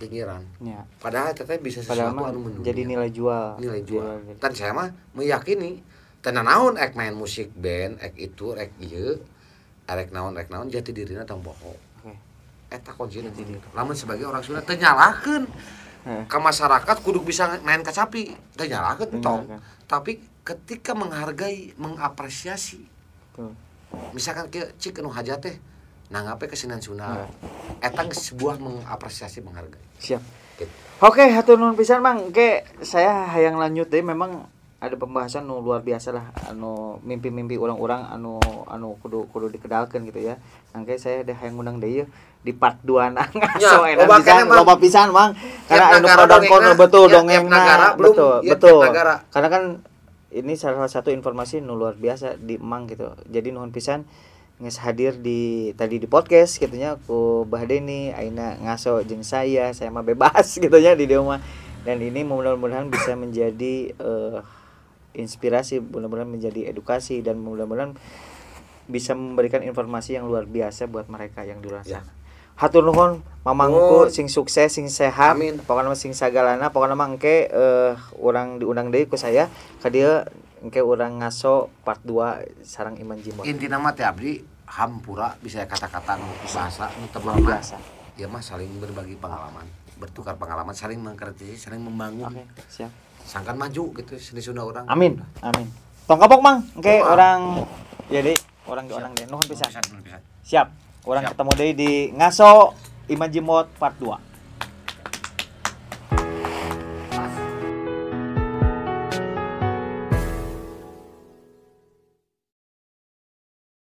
S1: pinggiran.
S2: Ya.
S1: Padahal teh bisa sesuatu anu mendunia.
S2: Jadi nilai jual.
S1: Dan saya mah meyakini teu naon ek main musik band ek itu ek ieu arek naon jati dirina tong poho. Eta kuncina. Lamun sebagai orang Sunda teu nyalahkeun ka masyarakat kudu bisa main kacapi, teu nyalahkeun tong. Tapi ketika menghargai, mengapresiasi.
S2: Betul.
S1: Misalkan kieu cik anu hajat teh nanggape kesenian Sunda. Eta sebuah mengapresiasi, menghargai.
S2: Siap.
S1: Gitu.
S2: Oke, hatur nuhun pisan Mang. Oke, saya hayang lanjut deui memang ada pembahasan nu luar biasa lah anu mimpi-mimpi orang-orang anu kudu dikedalkeun gitu ya. Angke saya deh hayang ngundang deui di part 2 na ngaso edan pisan loba pisan Mang. Karena anu pro dan betul dongengna betul. Karena kan ini salah satu informasi nu luar biasa di Mang gitu. Jadi nuhun pisan geus hadir di tadi di podcast gitu nya ku Bah Deni ayeuna ngaso jeung saya mah bebas gitu nya di dieu mah. Dan ini mudah-mudahan bisa menjadi inspirasi, mudah-mudahan menjadi edukasi dan mudah-mudahan bisa memberikan informasi yang luar biasa buat mereka yang di luar sana. Hatur nuhun mamangku sing sukses, sing sehat, pokokna mah sing sagalana, pokokna mah engke urang diundang deui ku saya ka dieu engke urang ngaso part 2 sareng Iman Jimbot.
S1: Intina mah teh abdi Hampura bisa kata-kata nu bahasa nu teu
S2: Luar biasa.
S1: Ya mah saling berbagi pengalaman, bertukar pengalaman, saling mengkritisi, saling membangun.
S2: Oke, siap.
S1: Sangkan maju gitu seni Sunda urang.
S2: Amin. Amin. Tong kapok, Mang. Oke,
S1: Oh, ah.
S2: urang jadi urang di urang deh. Nuhun pisan.
S1: Pisan, nuhun pisan.
S2: Siap. Urang
S1: Siap.
S2: ketemu deui di Ngaso Imajimot part 2.